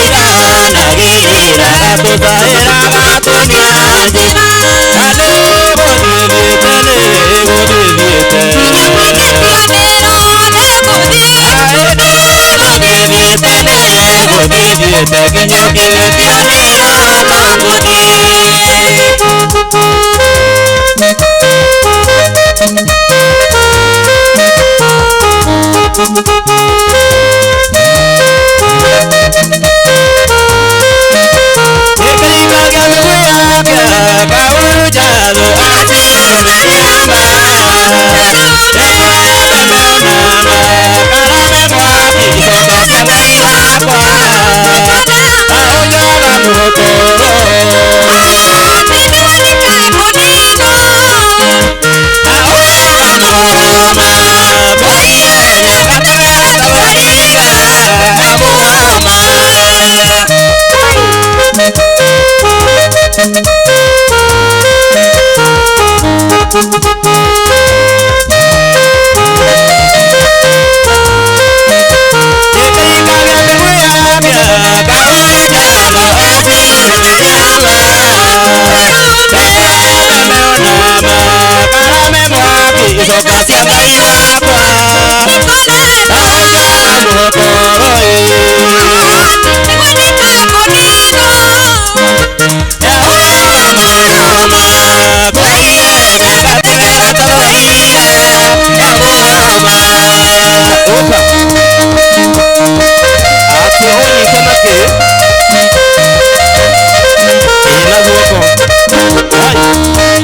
ithuĩ tuonaga. Kĩ? Ĩ na guoko. Hai. Hai.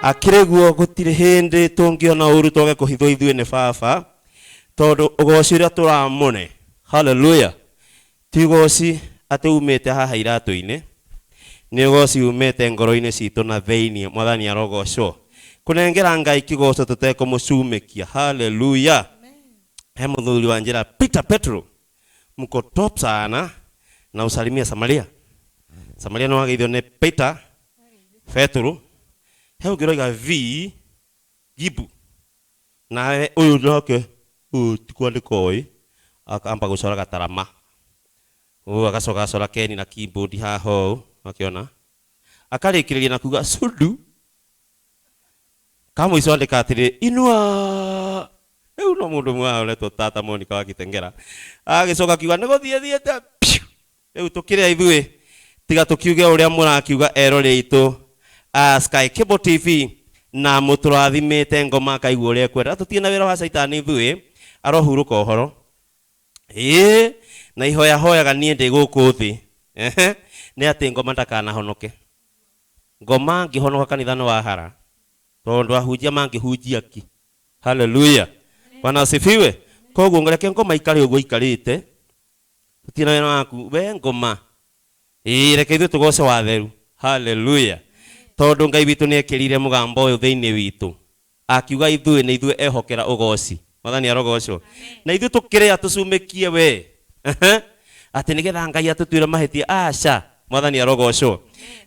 Akĩrĩ guo gũtirĩ hĩndĩ tũngĩona ũru twage kũhithwo ithuĩ nĩ baba, tondũ ũgoci ũrĩa tũramũne, haleluya, ti ũgoci atĩ umĩte haha iratũ-inĩ, nĩ ũgoci umĩte ngoro-inĩ citũ na thĩiniĩ. Mwathani arogocwo. Kũnengera Ngai kĩgoco tũtekũmũcumĩkia, haleluya. He mũthuri wa njĩra Peter Petro, mko top sana na usalimia Samaria. Samaria no wageithio nĩ Peter Petro. He ũngĩroiga V Gibu, nawe ũyũ nake ti kwandĩka ũĩ, akamba gũcora gatarama ũũ, agacoka agacora keni na keyboard haha ũũ, akĩona akarĩkĩrĩria na kuga sudu. Kamũico andĩka atĩrĩ inua. Rĩu no mũndũ ũmwe haha ũretwo Tata Monica wa Kitengera agĩcoka akiuga nĩ gũthiĩ thiĩte. Rĩu tũkĩrĩa ithuĩ tiga tũkiuge ũrĩa mũrakiuga eroreri aitũ a Sky Cable TV Na mũtũrathimĩte ngoma akaigua ũrĩa ekwenda. Tũtirĩ na wĩra wa caitani ithuĩ, arohurũka ũhoro. Ĩĩ, na ihoya hoyaga niĩ ndĩ gũkũ thĩ. Ehe, nĩ atĩ ngoma ndakanahonoke. Ngoma angĩhonoka kanitha nĩ wahara. Tondũ ahunjia mangĩhunjia ki. Haleluya. Bwana asifiwe. Koguo reke ngoma ikare ũguo ikarĩte. Tũtirĩ na wĩra waku. We ngoma. Ĩĩ, reke ithuĩ tũgoce watheru. Haleluya. Tondũ Ngai witũ nĩekĩrire mũgambo ũyũ thĩinĩ witũ. Akiuga ithuĩ nĩ ithuĩ ehokera ũgoci. Mwathani arogocwo. Na ithuĩ tũkĩrĩa tũcumĩkie we. Atĩ nĩgetha Ngai atũtuĩre mahĩtia. Aca. Mwathani arogocwo.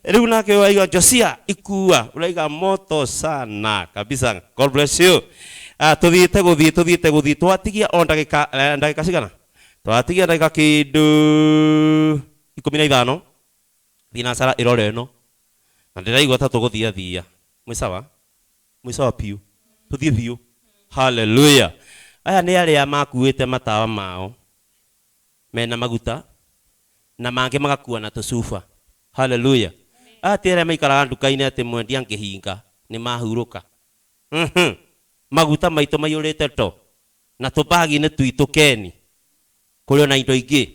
Rĩu nake waiga Josia ikua uraiga moto sana kabisa. God bless you. Tuthiĩte gũthiĩ tuthiĩte gũthiĩ twatigia o ndagĩka ndagĩka cigana? Twatigia ndagĩka kĩndũ 15. Thinacara ĩrore ĩno. Na ndĩraigua ta tũgũthia thia. Mwĩ sawa? Mwĩ sawa piũ. Tũthiĩ biũ. Hallelujah. Aya nĩ arĩa makuĩte matawa mao mena maguta na mangĩ magakua na tũcuba. Hallelujah. Aya ti arĩa maikaraga nduka-inĩ atĩ mwendia angĩhinga nĩ mahurũka. Maguta maitũ maiyũrĩte to na tũbagi-inĩ twitũ keni kũrĩ ona indo ingĩ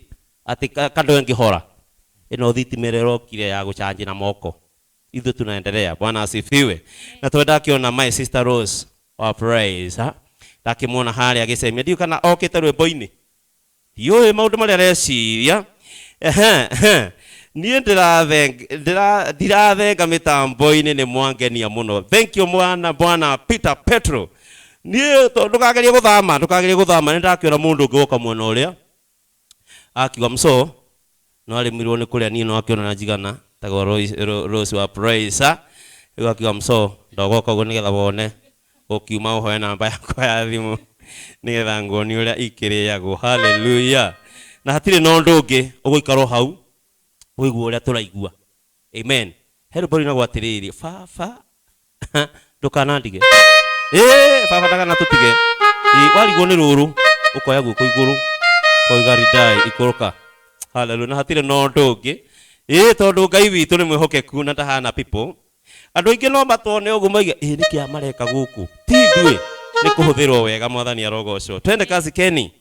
atĩ kando ĩngĩhora ĩno thitima ĩrĩa ĩrokire ya gũcanji na moko. Ithuĩ tunaendelea. Bwana asifiwe. Na twenda kĩona my sister Rose wa praise. Ha? Ndakĩmuona harĩa agĩcemia. Ndiũĩ kana okĩte rwĩmbo-inĩ. Ndiũĩ maũndũ marĩa areciria. Niĩ ndirathenga mĩtambo-inĩ nĩ mwangenia mũno. Thank you mwana bwana Peter Petro. Niĩ ndũkagerie gũthama, ndũkagerie gũthama. Nĩ ndakĩona mũndũ ũngĩ woka mwena ũrĩa. Akiuga mso no arĩmirwo nĩ kũrĩa niĩ no akĩona na njigana tagwo Rose wa praise. Rĩu akiuga mso ndogoka ũguo nĩgetha wone ũkiuma ũhoe namba yakwa ya thimũ nĩgetha nguonie ũrĩa ikĩrĩagwo. Hallelujah. Na hatirĩ na ũndũ ũngĩ ũgũikara hau ũigue ũrĩa tũraigua. Amen. He rwĩmbo rũinagwo atĩrĩrĩ, baba ndũkanandige. Baba ndakanatũtige. Warigwo nĩ rũrũ ũkoya guoko igũrũ ũkoiga ridai ikũrũka. Hallelujah. Na hatirĩ na ũndũ ũngĩ. Tondũ Ngai witũ nĩ mwĩhokeku na ndahana people. Andũ aingĩ no matone ũguo moige nĩkĩ mareka gũkũ. Ti ithuĩ nĩ kũhũthĩrwo wega. Mwathani arogocwo. Twende kazi Keni.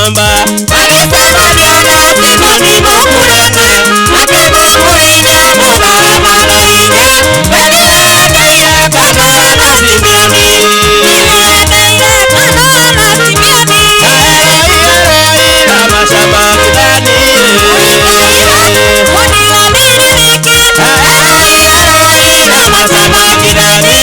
Mũramba magĩcemania na Simoni Mũkurene makĩmũgũrĩire mũtharaba na hinya we nĩendeire kuonana na Simeoni nĩendeire kuonana na Simeoni Eloi Eloi lama sabachthani Eloi Eloi lama sabachthani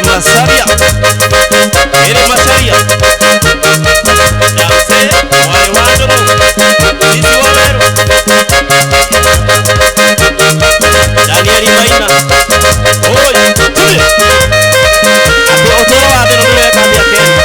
Masaria, ere Masaria, Yamse, wale wandoro, isi wawero, Danieli Maina, oi, tule, ati otoro wa thĩna nĩweka atĩa Kenya?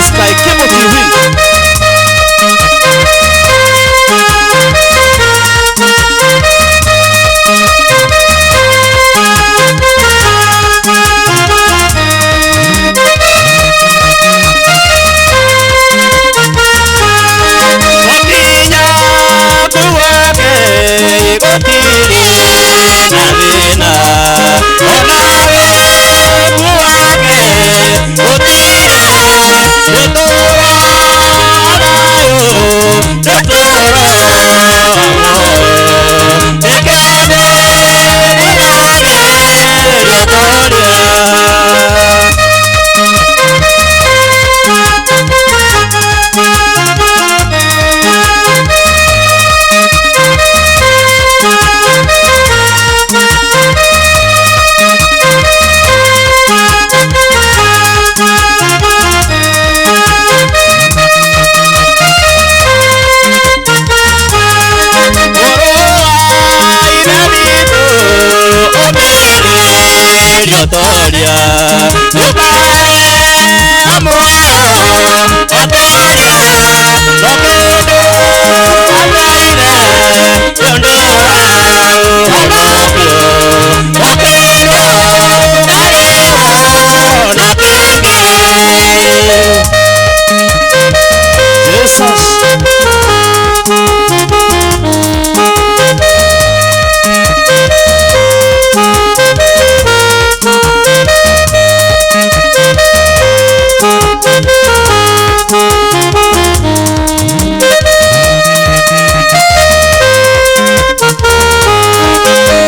Sky Cable TV.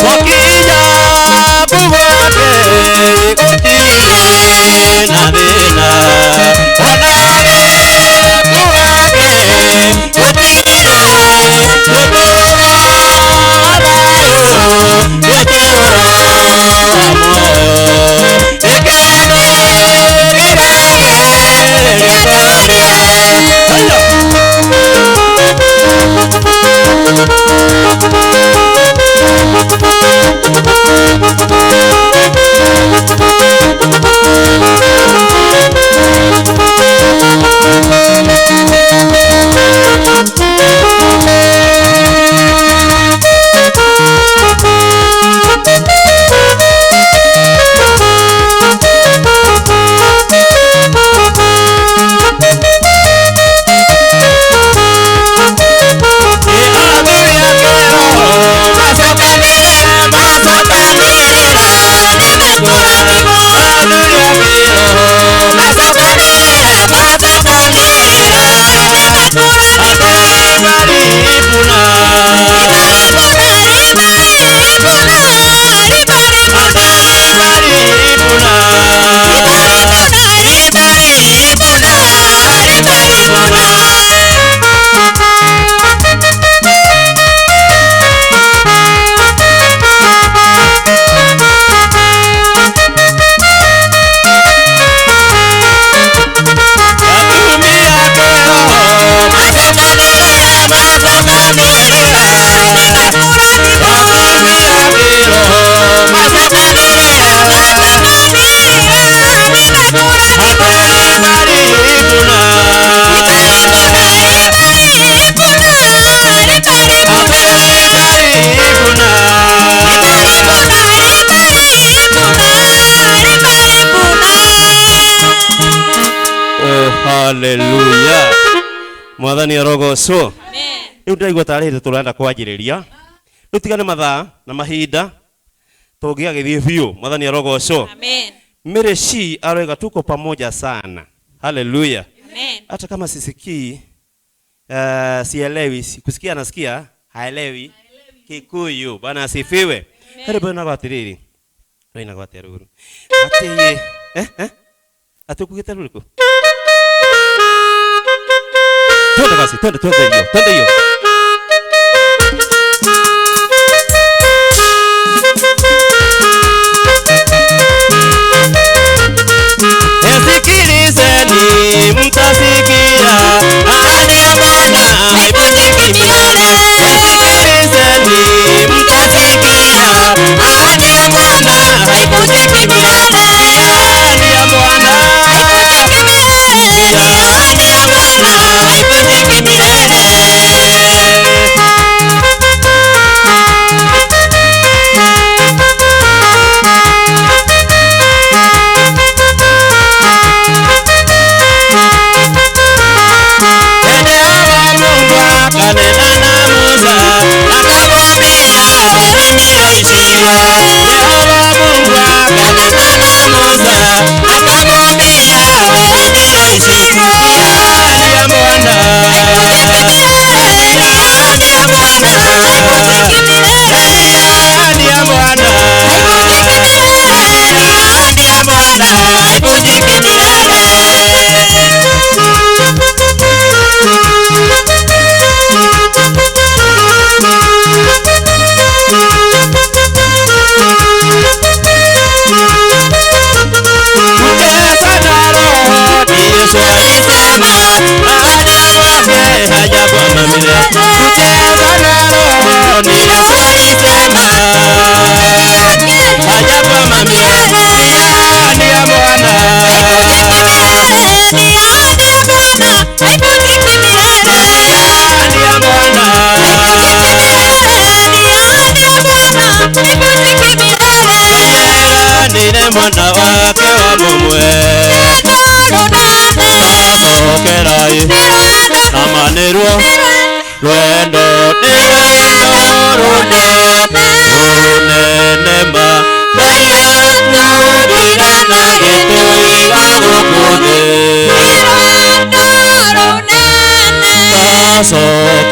Wakinya kuwake gũtirĩ na thĩna onawe kuwake gũtirĩ Jesus. Hallelujah. Mwathani arogocwo. Rĩu ndĩraigua tarĩ hĩndĩ tũrenda kwanjĩrĩria. Rĩu tigane mathaa na mahinda tũngĩagĩthiĩ biũ. Mwathani arogocwo. Amen. Mary aroiga tuko pamoja sana. Hallelujah. Amen. Hata kama sisikii, sielewi, kusikia nasikia, haelewi Kikuyu. Bwana asifiwe. Karibu na gwatiriri. Roina gwatia ruguru. Ati ati ukugite ruriku? Twende kasi, twende hiyo, twende hiyo. Sikilizeni mtasikia ahadi ya Bwana haivunjiki milele. Sikilizeni mtasikia ahadi ya Bwana haivunjiki milele. Ahadi ya Bwana haivunjiki milele. Ahadi ya Bwana haivunjiki milele. Akanena na Musa akamwambia wewe ndiye ishio. Yehova Mungu akanena na Musa akamwambia wewe ndiye ishio. Ahadi ya Bwana haivunjiki milele. Ahadi ya Bwana haivunjiki milele. Ahadi ya Bwana haivunjiki milele. Ahadi ya Bwana haivunjiki milele. Kucheza na roho Yesu alisema ahadi yake hajakwama milele. Kucheza na roho Yesu alisema hajakwama milele. Ahadi ya Bwana haivunjiki milele. Ahadi ya Bwana haivunjiki milele. Ahadi ya Bwana haivunjiki milele. Ahadi ya Bwana haivunjiki milele. Nile mwana wake wa mumwe Tacokerai na manirwo rwendo nĩ rwendo rũnene rũnene ma Ngai atũmbire na gĩtũiga gũkũ thĩ.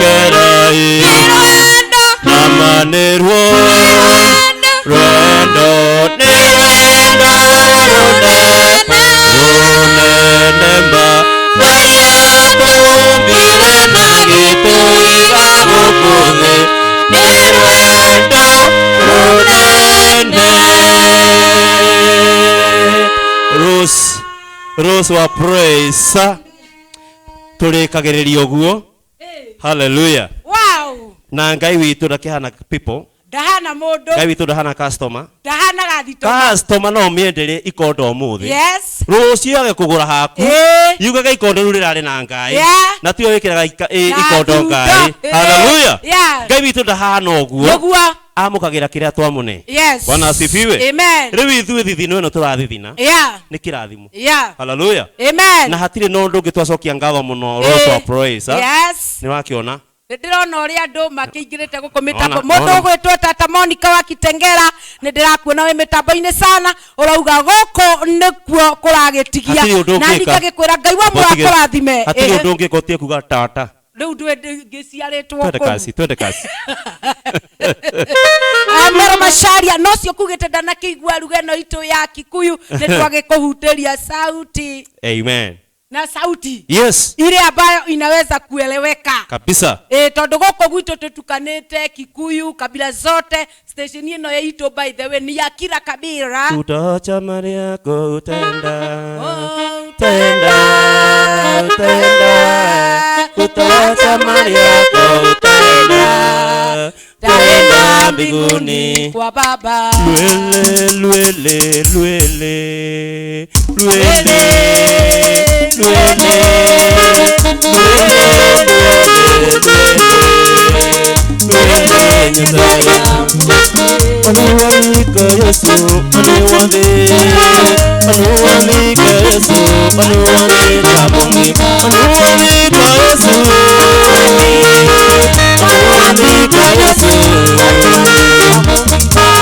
Tacokerai na manirwo rwendo nĩ rwendo rũnene rũnene ma Ngai atũmbire na gĩtũiga gũkũ thĩ nĩ rwendo rũnene. Rose wa praise tũrĩkagĩrĩria ũguo. Hallelujah. Wow. Na Ngai witũ ndakĩhana people. Ndahana mũndũ. Ngai witũ ndahana customer. Ndahana gathitoma. Customer no ũmĩenderie ikondo ũmũthĩ. Yes. Rũciũ age kũgũra haku. Yugage ikondo rĩu rĩrarĩ na Ngai. Na tiwe wĩkĩraga ikondo Ngai. Hallelujah. Ngai witũ ndahana ũguo. Nĩguo. Amũkagĩra kĩrĩa twamũne. Yes. Bwana asifiwe. Amen. Rĩu ithuĩ thithino ĩno tũrathithina. Yeah. Nĩ kĩrathimo. Yeah. Hallelujah. Amen. Na hatirĩ na ũndũ ũngĩ twacokia ngatho mũno. Rose wa praise. Yes. Nĩ wakĩona? Ndĩrona ũrĩa andũ makĩingĩrĩte gũkũ mĩtambo. Ona, Mũndũ ona. ũgwĩtwo Tata Monica wa Kitengera nĩ ndĩrakuona wĩ mĩtambo-inĩ sana ũrauga gũkũ nĩkuo kũragĩtigia. Hatirĩ ũndũ Na niĩ ũngĩka. ngagĩkwĩra Ngai wa mũrakũrathime. Hatirĩ ũndũ ũngĩka ũtige kuga tata. Rĩu ngĩciarĩtwo Twende kũu. kasi, twende kasi. Mero Macharia no cio kugĩte ndanakĩigua ruga ĩno itũ ya Kikuyu nĩ twagĩkũhutĩria sauti. Amen. Na sauti. Yes. Ile ambayo inaweza kueleweka. Kabisa. Tondu gũkũ gwitũ tũtukanĩte Kikuyu kabila zote. Station ĩno ya itũ by the way ni ya kila kabila. Utacha mali yako utenda. Utenda, utenda. Utacha mali yako utenda. Utaenda mbinguni kwa Baba. Lwele, lwele, lwele. Lwele, lwele, lwele, lwele, lwele, Anuamika Yesu, anuamika, anuamika Yesu Onuwamika Mungi Onuwamika Yesu Onuwamika Yesu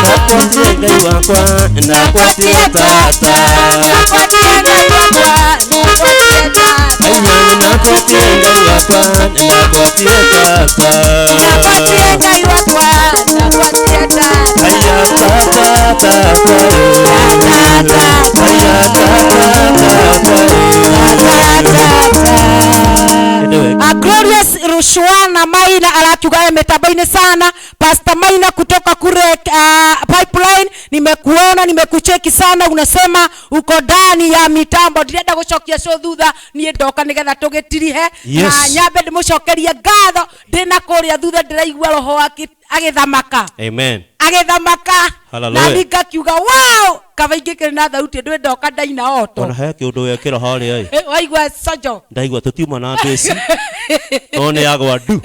Ndakwatie Ngai wakwa ndakwatie tata Ndakwatie Ngai wakwa ndakwatie tata Aya ndakwatie Ngai wakwa ndakwatie tata Ndakwatie Ngai wakwa ndakwatie tata Aya tata tata Tata Aya tata tata A Glorious Rushwana Maina arakiuga e mitambo-inĩ sana. Pastor Maina kutoka kule Pipeline, nimekuona nimekucheki sana, unasema uko ndani ya mitambo. Ndirenda gucokia show thutha niĩ ndoka nigetha tũgĩtirihe. Yes. Na nyambe ndĩmũcokerie ngatho ndĩna kũrĩa thutha ndĩraigua roho agĩthamaka Amen. agĩthamaka. Hallelujah. Na niĩ ngakiuga wow, kaba ingĩkĩrĩ na thauti ndwĩ ndoka ndaina oto. Ona he kĩũndũ wekĩra harĩa ĩ. Waigua sojo Ndaigua tũtiuma na andũ ici. No nĩ yagwa ndu.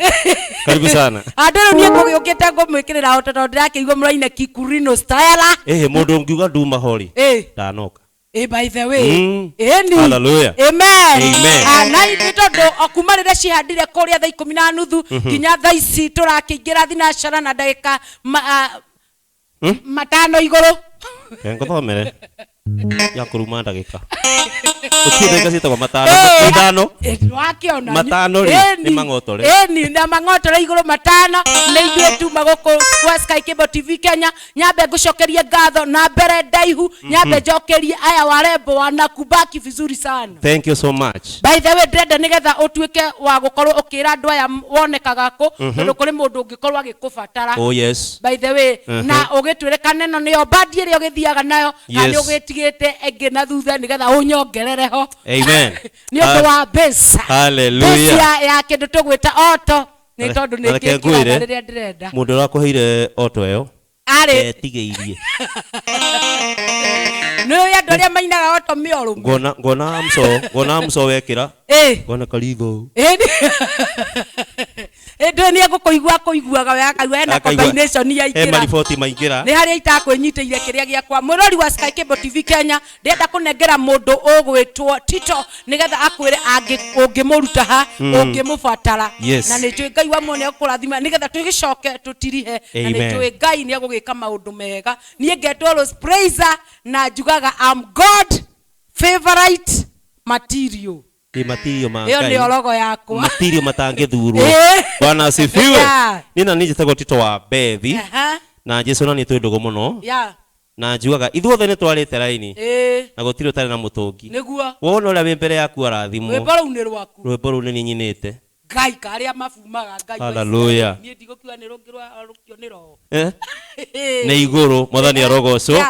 Karibu sana. Andũ rĩu niĩ ngũgĩũkĩte ngũmwĩkĩrĩra oto tondũ ndĩrakĩigua mũraina Kikurino style. Ĩhĩ mũndũ ũngiuga nduma hori. Ndanoka. By the way. Ĩni. Hallelujah. Amen. Amen. Na ithuĩ tondũ o kuma rĩrĩa cihandire kũrĩa thaa ikũmi na nuthu nginya thaa ici tũrakĩingĩra thinacara na ndagĩka matano igũrũ. Reke ngũthomere. Ya kũruma ndagĩka. Gũtirĩ ndagĩka ciĩtagwo matano. Ithano. Wakĩona. Matano rĩ, nĩ mang'otore. Ĩni, na mang'otore igũrũ matano. Nĩ ithuĩ tuma gũkũ kwa Sky Cable TV Kenya. Nyambe ngũcokerie ngatho na mbere ndaihu. Nyambe njokerie aya warembo wanakubaki vizuri sana. Thank you so much. By the way, ndĩrenda nĩgetha ũtuĩke wa gũkorwo ũkĩra andũ aya wonekaga kũ, tondũ kũrĩ mũndũ ũngĩkorwo agĩkũbatara. Oh yes. By the way, na ũgĩtwĩre kana ĩno nĩyo bandi ĩrĩa ũgĩthiaga nayo, kana Yes. nĩ ũgĩtigĩte ĩngĩ na thutha nĩgetha ũnyongerere ho. Amen. Nĩ ũndũ wa mbeca. Hallelujah. Mbeca ya kĩndũ tũgwĩta oto, nĩ tondũ nĩ Na reke ngĩkĩraga ngwĩre, rĩrĩa ndĩrenda. Mũndũ ũrĩa wakũheire oto ĩyo Arĩ. etigĩirie. Nĩ ũĩ andũ arĩa mainaga oto mĩorũ. Ngona mco, ngona mco wekĩra. Ngona karitho. Ndũĩ nĩ egũkũigua akũiguaga wega, akaigua hena Akaigua combination ya he ingĩra. mariboti maingĩra. Nĩ harĩa itakwĩnyitĩire kĩrĩa gĩakwa. Mũrori wa Sky Cable TV Kenya, ndĩrenda kũnengera mũndũ ũgwĩtwo Tito nĩgetha akwĩre ũngĩmũruta ha, ũngĩmũbatara. Yes. Na nĩ njũĩ Ngai wa muoyo nĩegũkũrathima nĩgetha tũgĩcoke tũtirihe. Na nĩ Amen. njũĩ Ngai nĩegũgĩka maũndũ mega. Niĩ ngetwo Rose Praiser na njugaga I'm God favorite material. Ĩ matirio ma Ĩyo Ngai. nĩyo logo yakwa. Matirio matangĩthurwo. Bwana asifiwe. Niĩ na niĩ njĩtagwo Tito wa Bethi. Na Jesu na niĩ twĩ ndũgũ mũno. Na njugaga ithuothe nĩ twarĩte raini. Na gũtirĩ ũtarĩ na mũtũngi. Nĩguo. Wona ũrĩa wĩ mbere yaku arathimwo. Rwĩmbo rũu nĩ rwaku. Rwĩmbo rũu nĩ niĩ nyinĩte. Ngai karĩa mabumaga Ngai wa Hallelujah. Isiraeli. Niĩ ndigũkiuga nĩ rũngĩ rwa rũkio nĩ roho. Nĩ igũrũ mwathani arogocwo.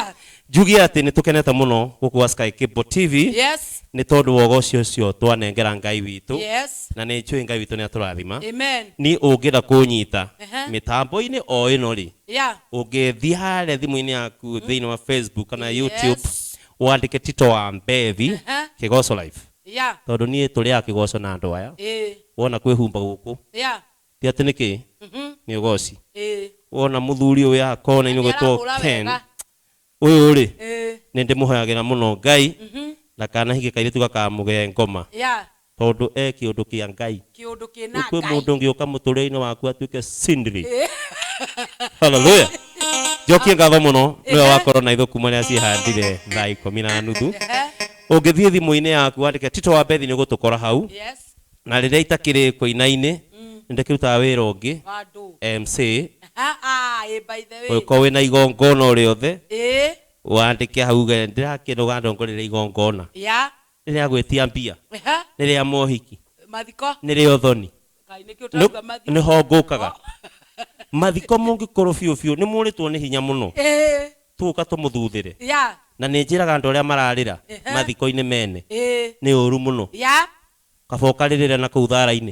Njuge atĩ nĩ tũkenete mũno gũkũ gwa Sky Cable TV. Yes. Nĩ tondũ wa ũgoci ũcio twanengera Ngai witũ. Yes. Na nĩ njũĩ Ngai witũ nĩ atũrathima. Amen. Niĩ ũngĩenda kũnyita mĩtambo-inĩ o ĩno rĩ, ũngĩthiĩ harĩa thimũ-inĩ yaku thĩinĩ wa Facebook kana YouTube, wandĩke Tito wa Mbethi Kĩgoco Life. Tondũ niĩ tũrĩaga kĩgoco na andũ aya. Wona kwĩhumba gũkũ. Ti atĩ nĩkĩ? Nĩ ũgoci. Wona mũthuri ũyũ haha kona-inĩ ũgwĩtwo Nĩarahũra Ken. wega. Ũyũ rĩ, nĩ ndĩmũhoyagĩra mũno Ngai ndakanahige kairĩtu gakamũgee ngoma. Tondũ e kĩũndũ kĩa Ngai. Kĩũndũ kĩna Kwĩ Ngai. mũndũ ũngĩũka mũtũrĩre-inĩ waku atuĩke sindri. Hallelujah. Njokie ngatho mũno nĩwe wakorwo na ithuĩ kuma rĩrĩa ciĩhandire thaa ikũmi na nuthu. Ũngĩthiĩ thimũ-inĩ yaku wandĩke Tito wa Bethi nĩ ũgũtũkora hau. Yes. Na rĩrĩa itakĩrĩ kũina-inĩ, nĩ ndĩkĩrutaga wĩra ũngĩ, MC. By the way. Ũngĩkorwo wĩna igongona o rĩothe, wandĩke hau uge ndĩrakĩenda ũgandongoreria igongona. Nĩ rĩa gwĩtia mbia, nĩ rĩa mohiki, Mathiko. nĩ rĩa ũthoni. Ngai, nĩkĩo ũtarauga mathiko. Nĩho ngũkaga. Mathiko mũngĩkorwo biũ biũ nĩ mũrĩtwo nĩ hinya mũno. Tũgũka tũmũthuthĩre. Na nĩ njĩraga andũ arĩa mararĩra mathiko-inĩ mene. Nĩ ũru mũno. Kaba ũkarĩrĩra na kũu thara-inĩ.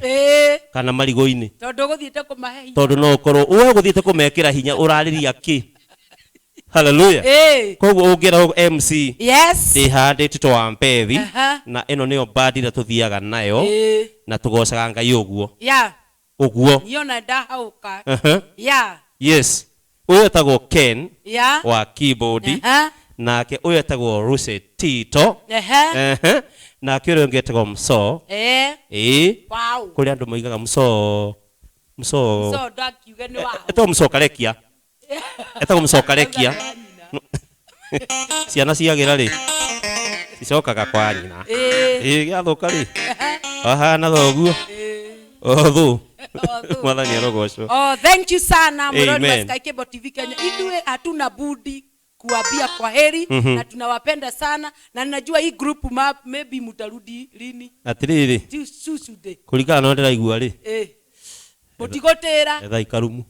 Kana marigũ-inĩ. Tondũ ũgũthiĩte kũmahe hinya. Tondũ no ũkorwo we ũgũthiĩte kũmekĩra hinya ũrarĩria kĩ? Hallelujah. Koguo ũngĩra MC. Yes. Ndĩhandĩte Tito wa Mbethi. Na ĩno nĩyo bandi ĩrĩa tũthiaga nayo. Na tũgocaga Ngai ũguo. Ũguo. Niĩ ona ndahaũka. Yes. Ũyũ etagwo Ken wa keyboard. Nake ũyũ etagwo Ruse Tito. Ehe. Ehe. Nake ũrĩa ũngĩ etagwo Mso. Eh. Ĩĩ. Wow. Kũrĩ andũ moigaga Mso. Mso. So ndakiuge nĩ wa. Etagwo Mso Karekia. Etagwo Mso Karekia. Ciana ciagĩra rĩ cicokaga kwa nyina. Ĩĩ. Ĩĩ gĩathũka rĩ ahana thoguo othũ mwathani arogocwo. Oh, thank you sana mwĩrori wa Amen. Sky Cable TV Kenya. Ithuĩ hatuna budi kuambia kwa heri na tunawapenda sana na najua hii group ma, maybe mutarudi lini Atĩrĩrĩ, Tuesday. kũringana na ũrĩa ndĩraigua rĩ, Eh. Mũtigũtĩra etha ikarumu.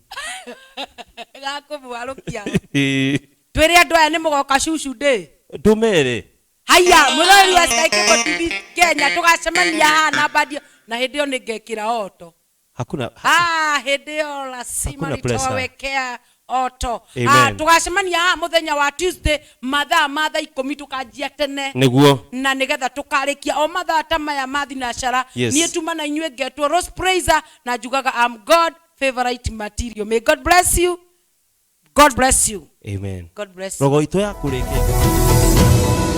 gakũmwarũkia. Ĩĩ. Twĩre andũ aya nĩ mũgoka cucu day. Ndũmere. Haya, mwĩrori wa Sky Cable TV Kenya tũgacemania haha na bandio na hĩndĩ ĩyo nĩngekĩra oto. Hakuna. Ah, hĩndĩ ĩyo lazima Hakuna pressure. nitawekea oto. Amen. Ah, tũgacemania haha mũthenya wa Tuesday mathaa ma thaa ikũmi tũkanjia tene Nĩguo. Na nĩgetha tũkarĩkia o mathaa ta maya ma thinacara. Yes. Niĩ tuma na inyuĩ ngetwo Rose Praiser na njugaga I'm God favorite material. May God bless you. God bless you. Amen. God bless you. Rogo itũ ya kũrĩkia.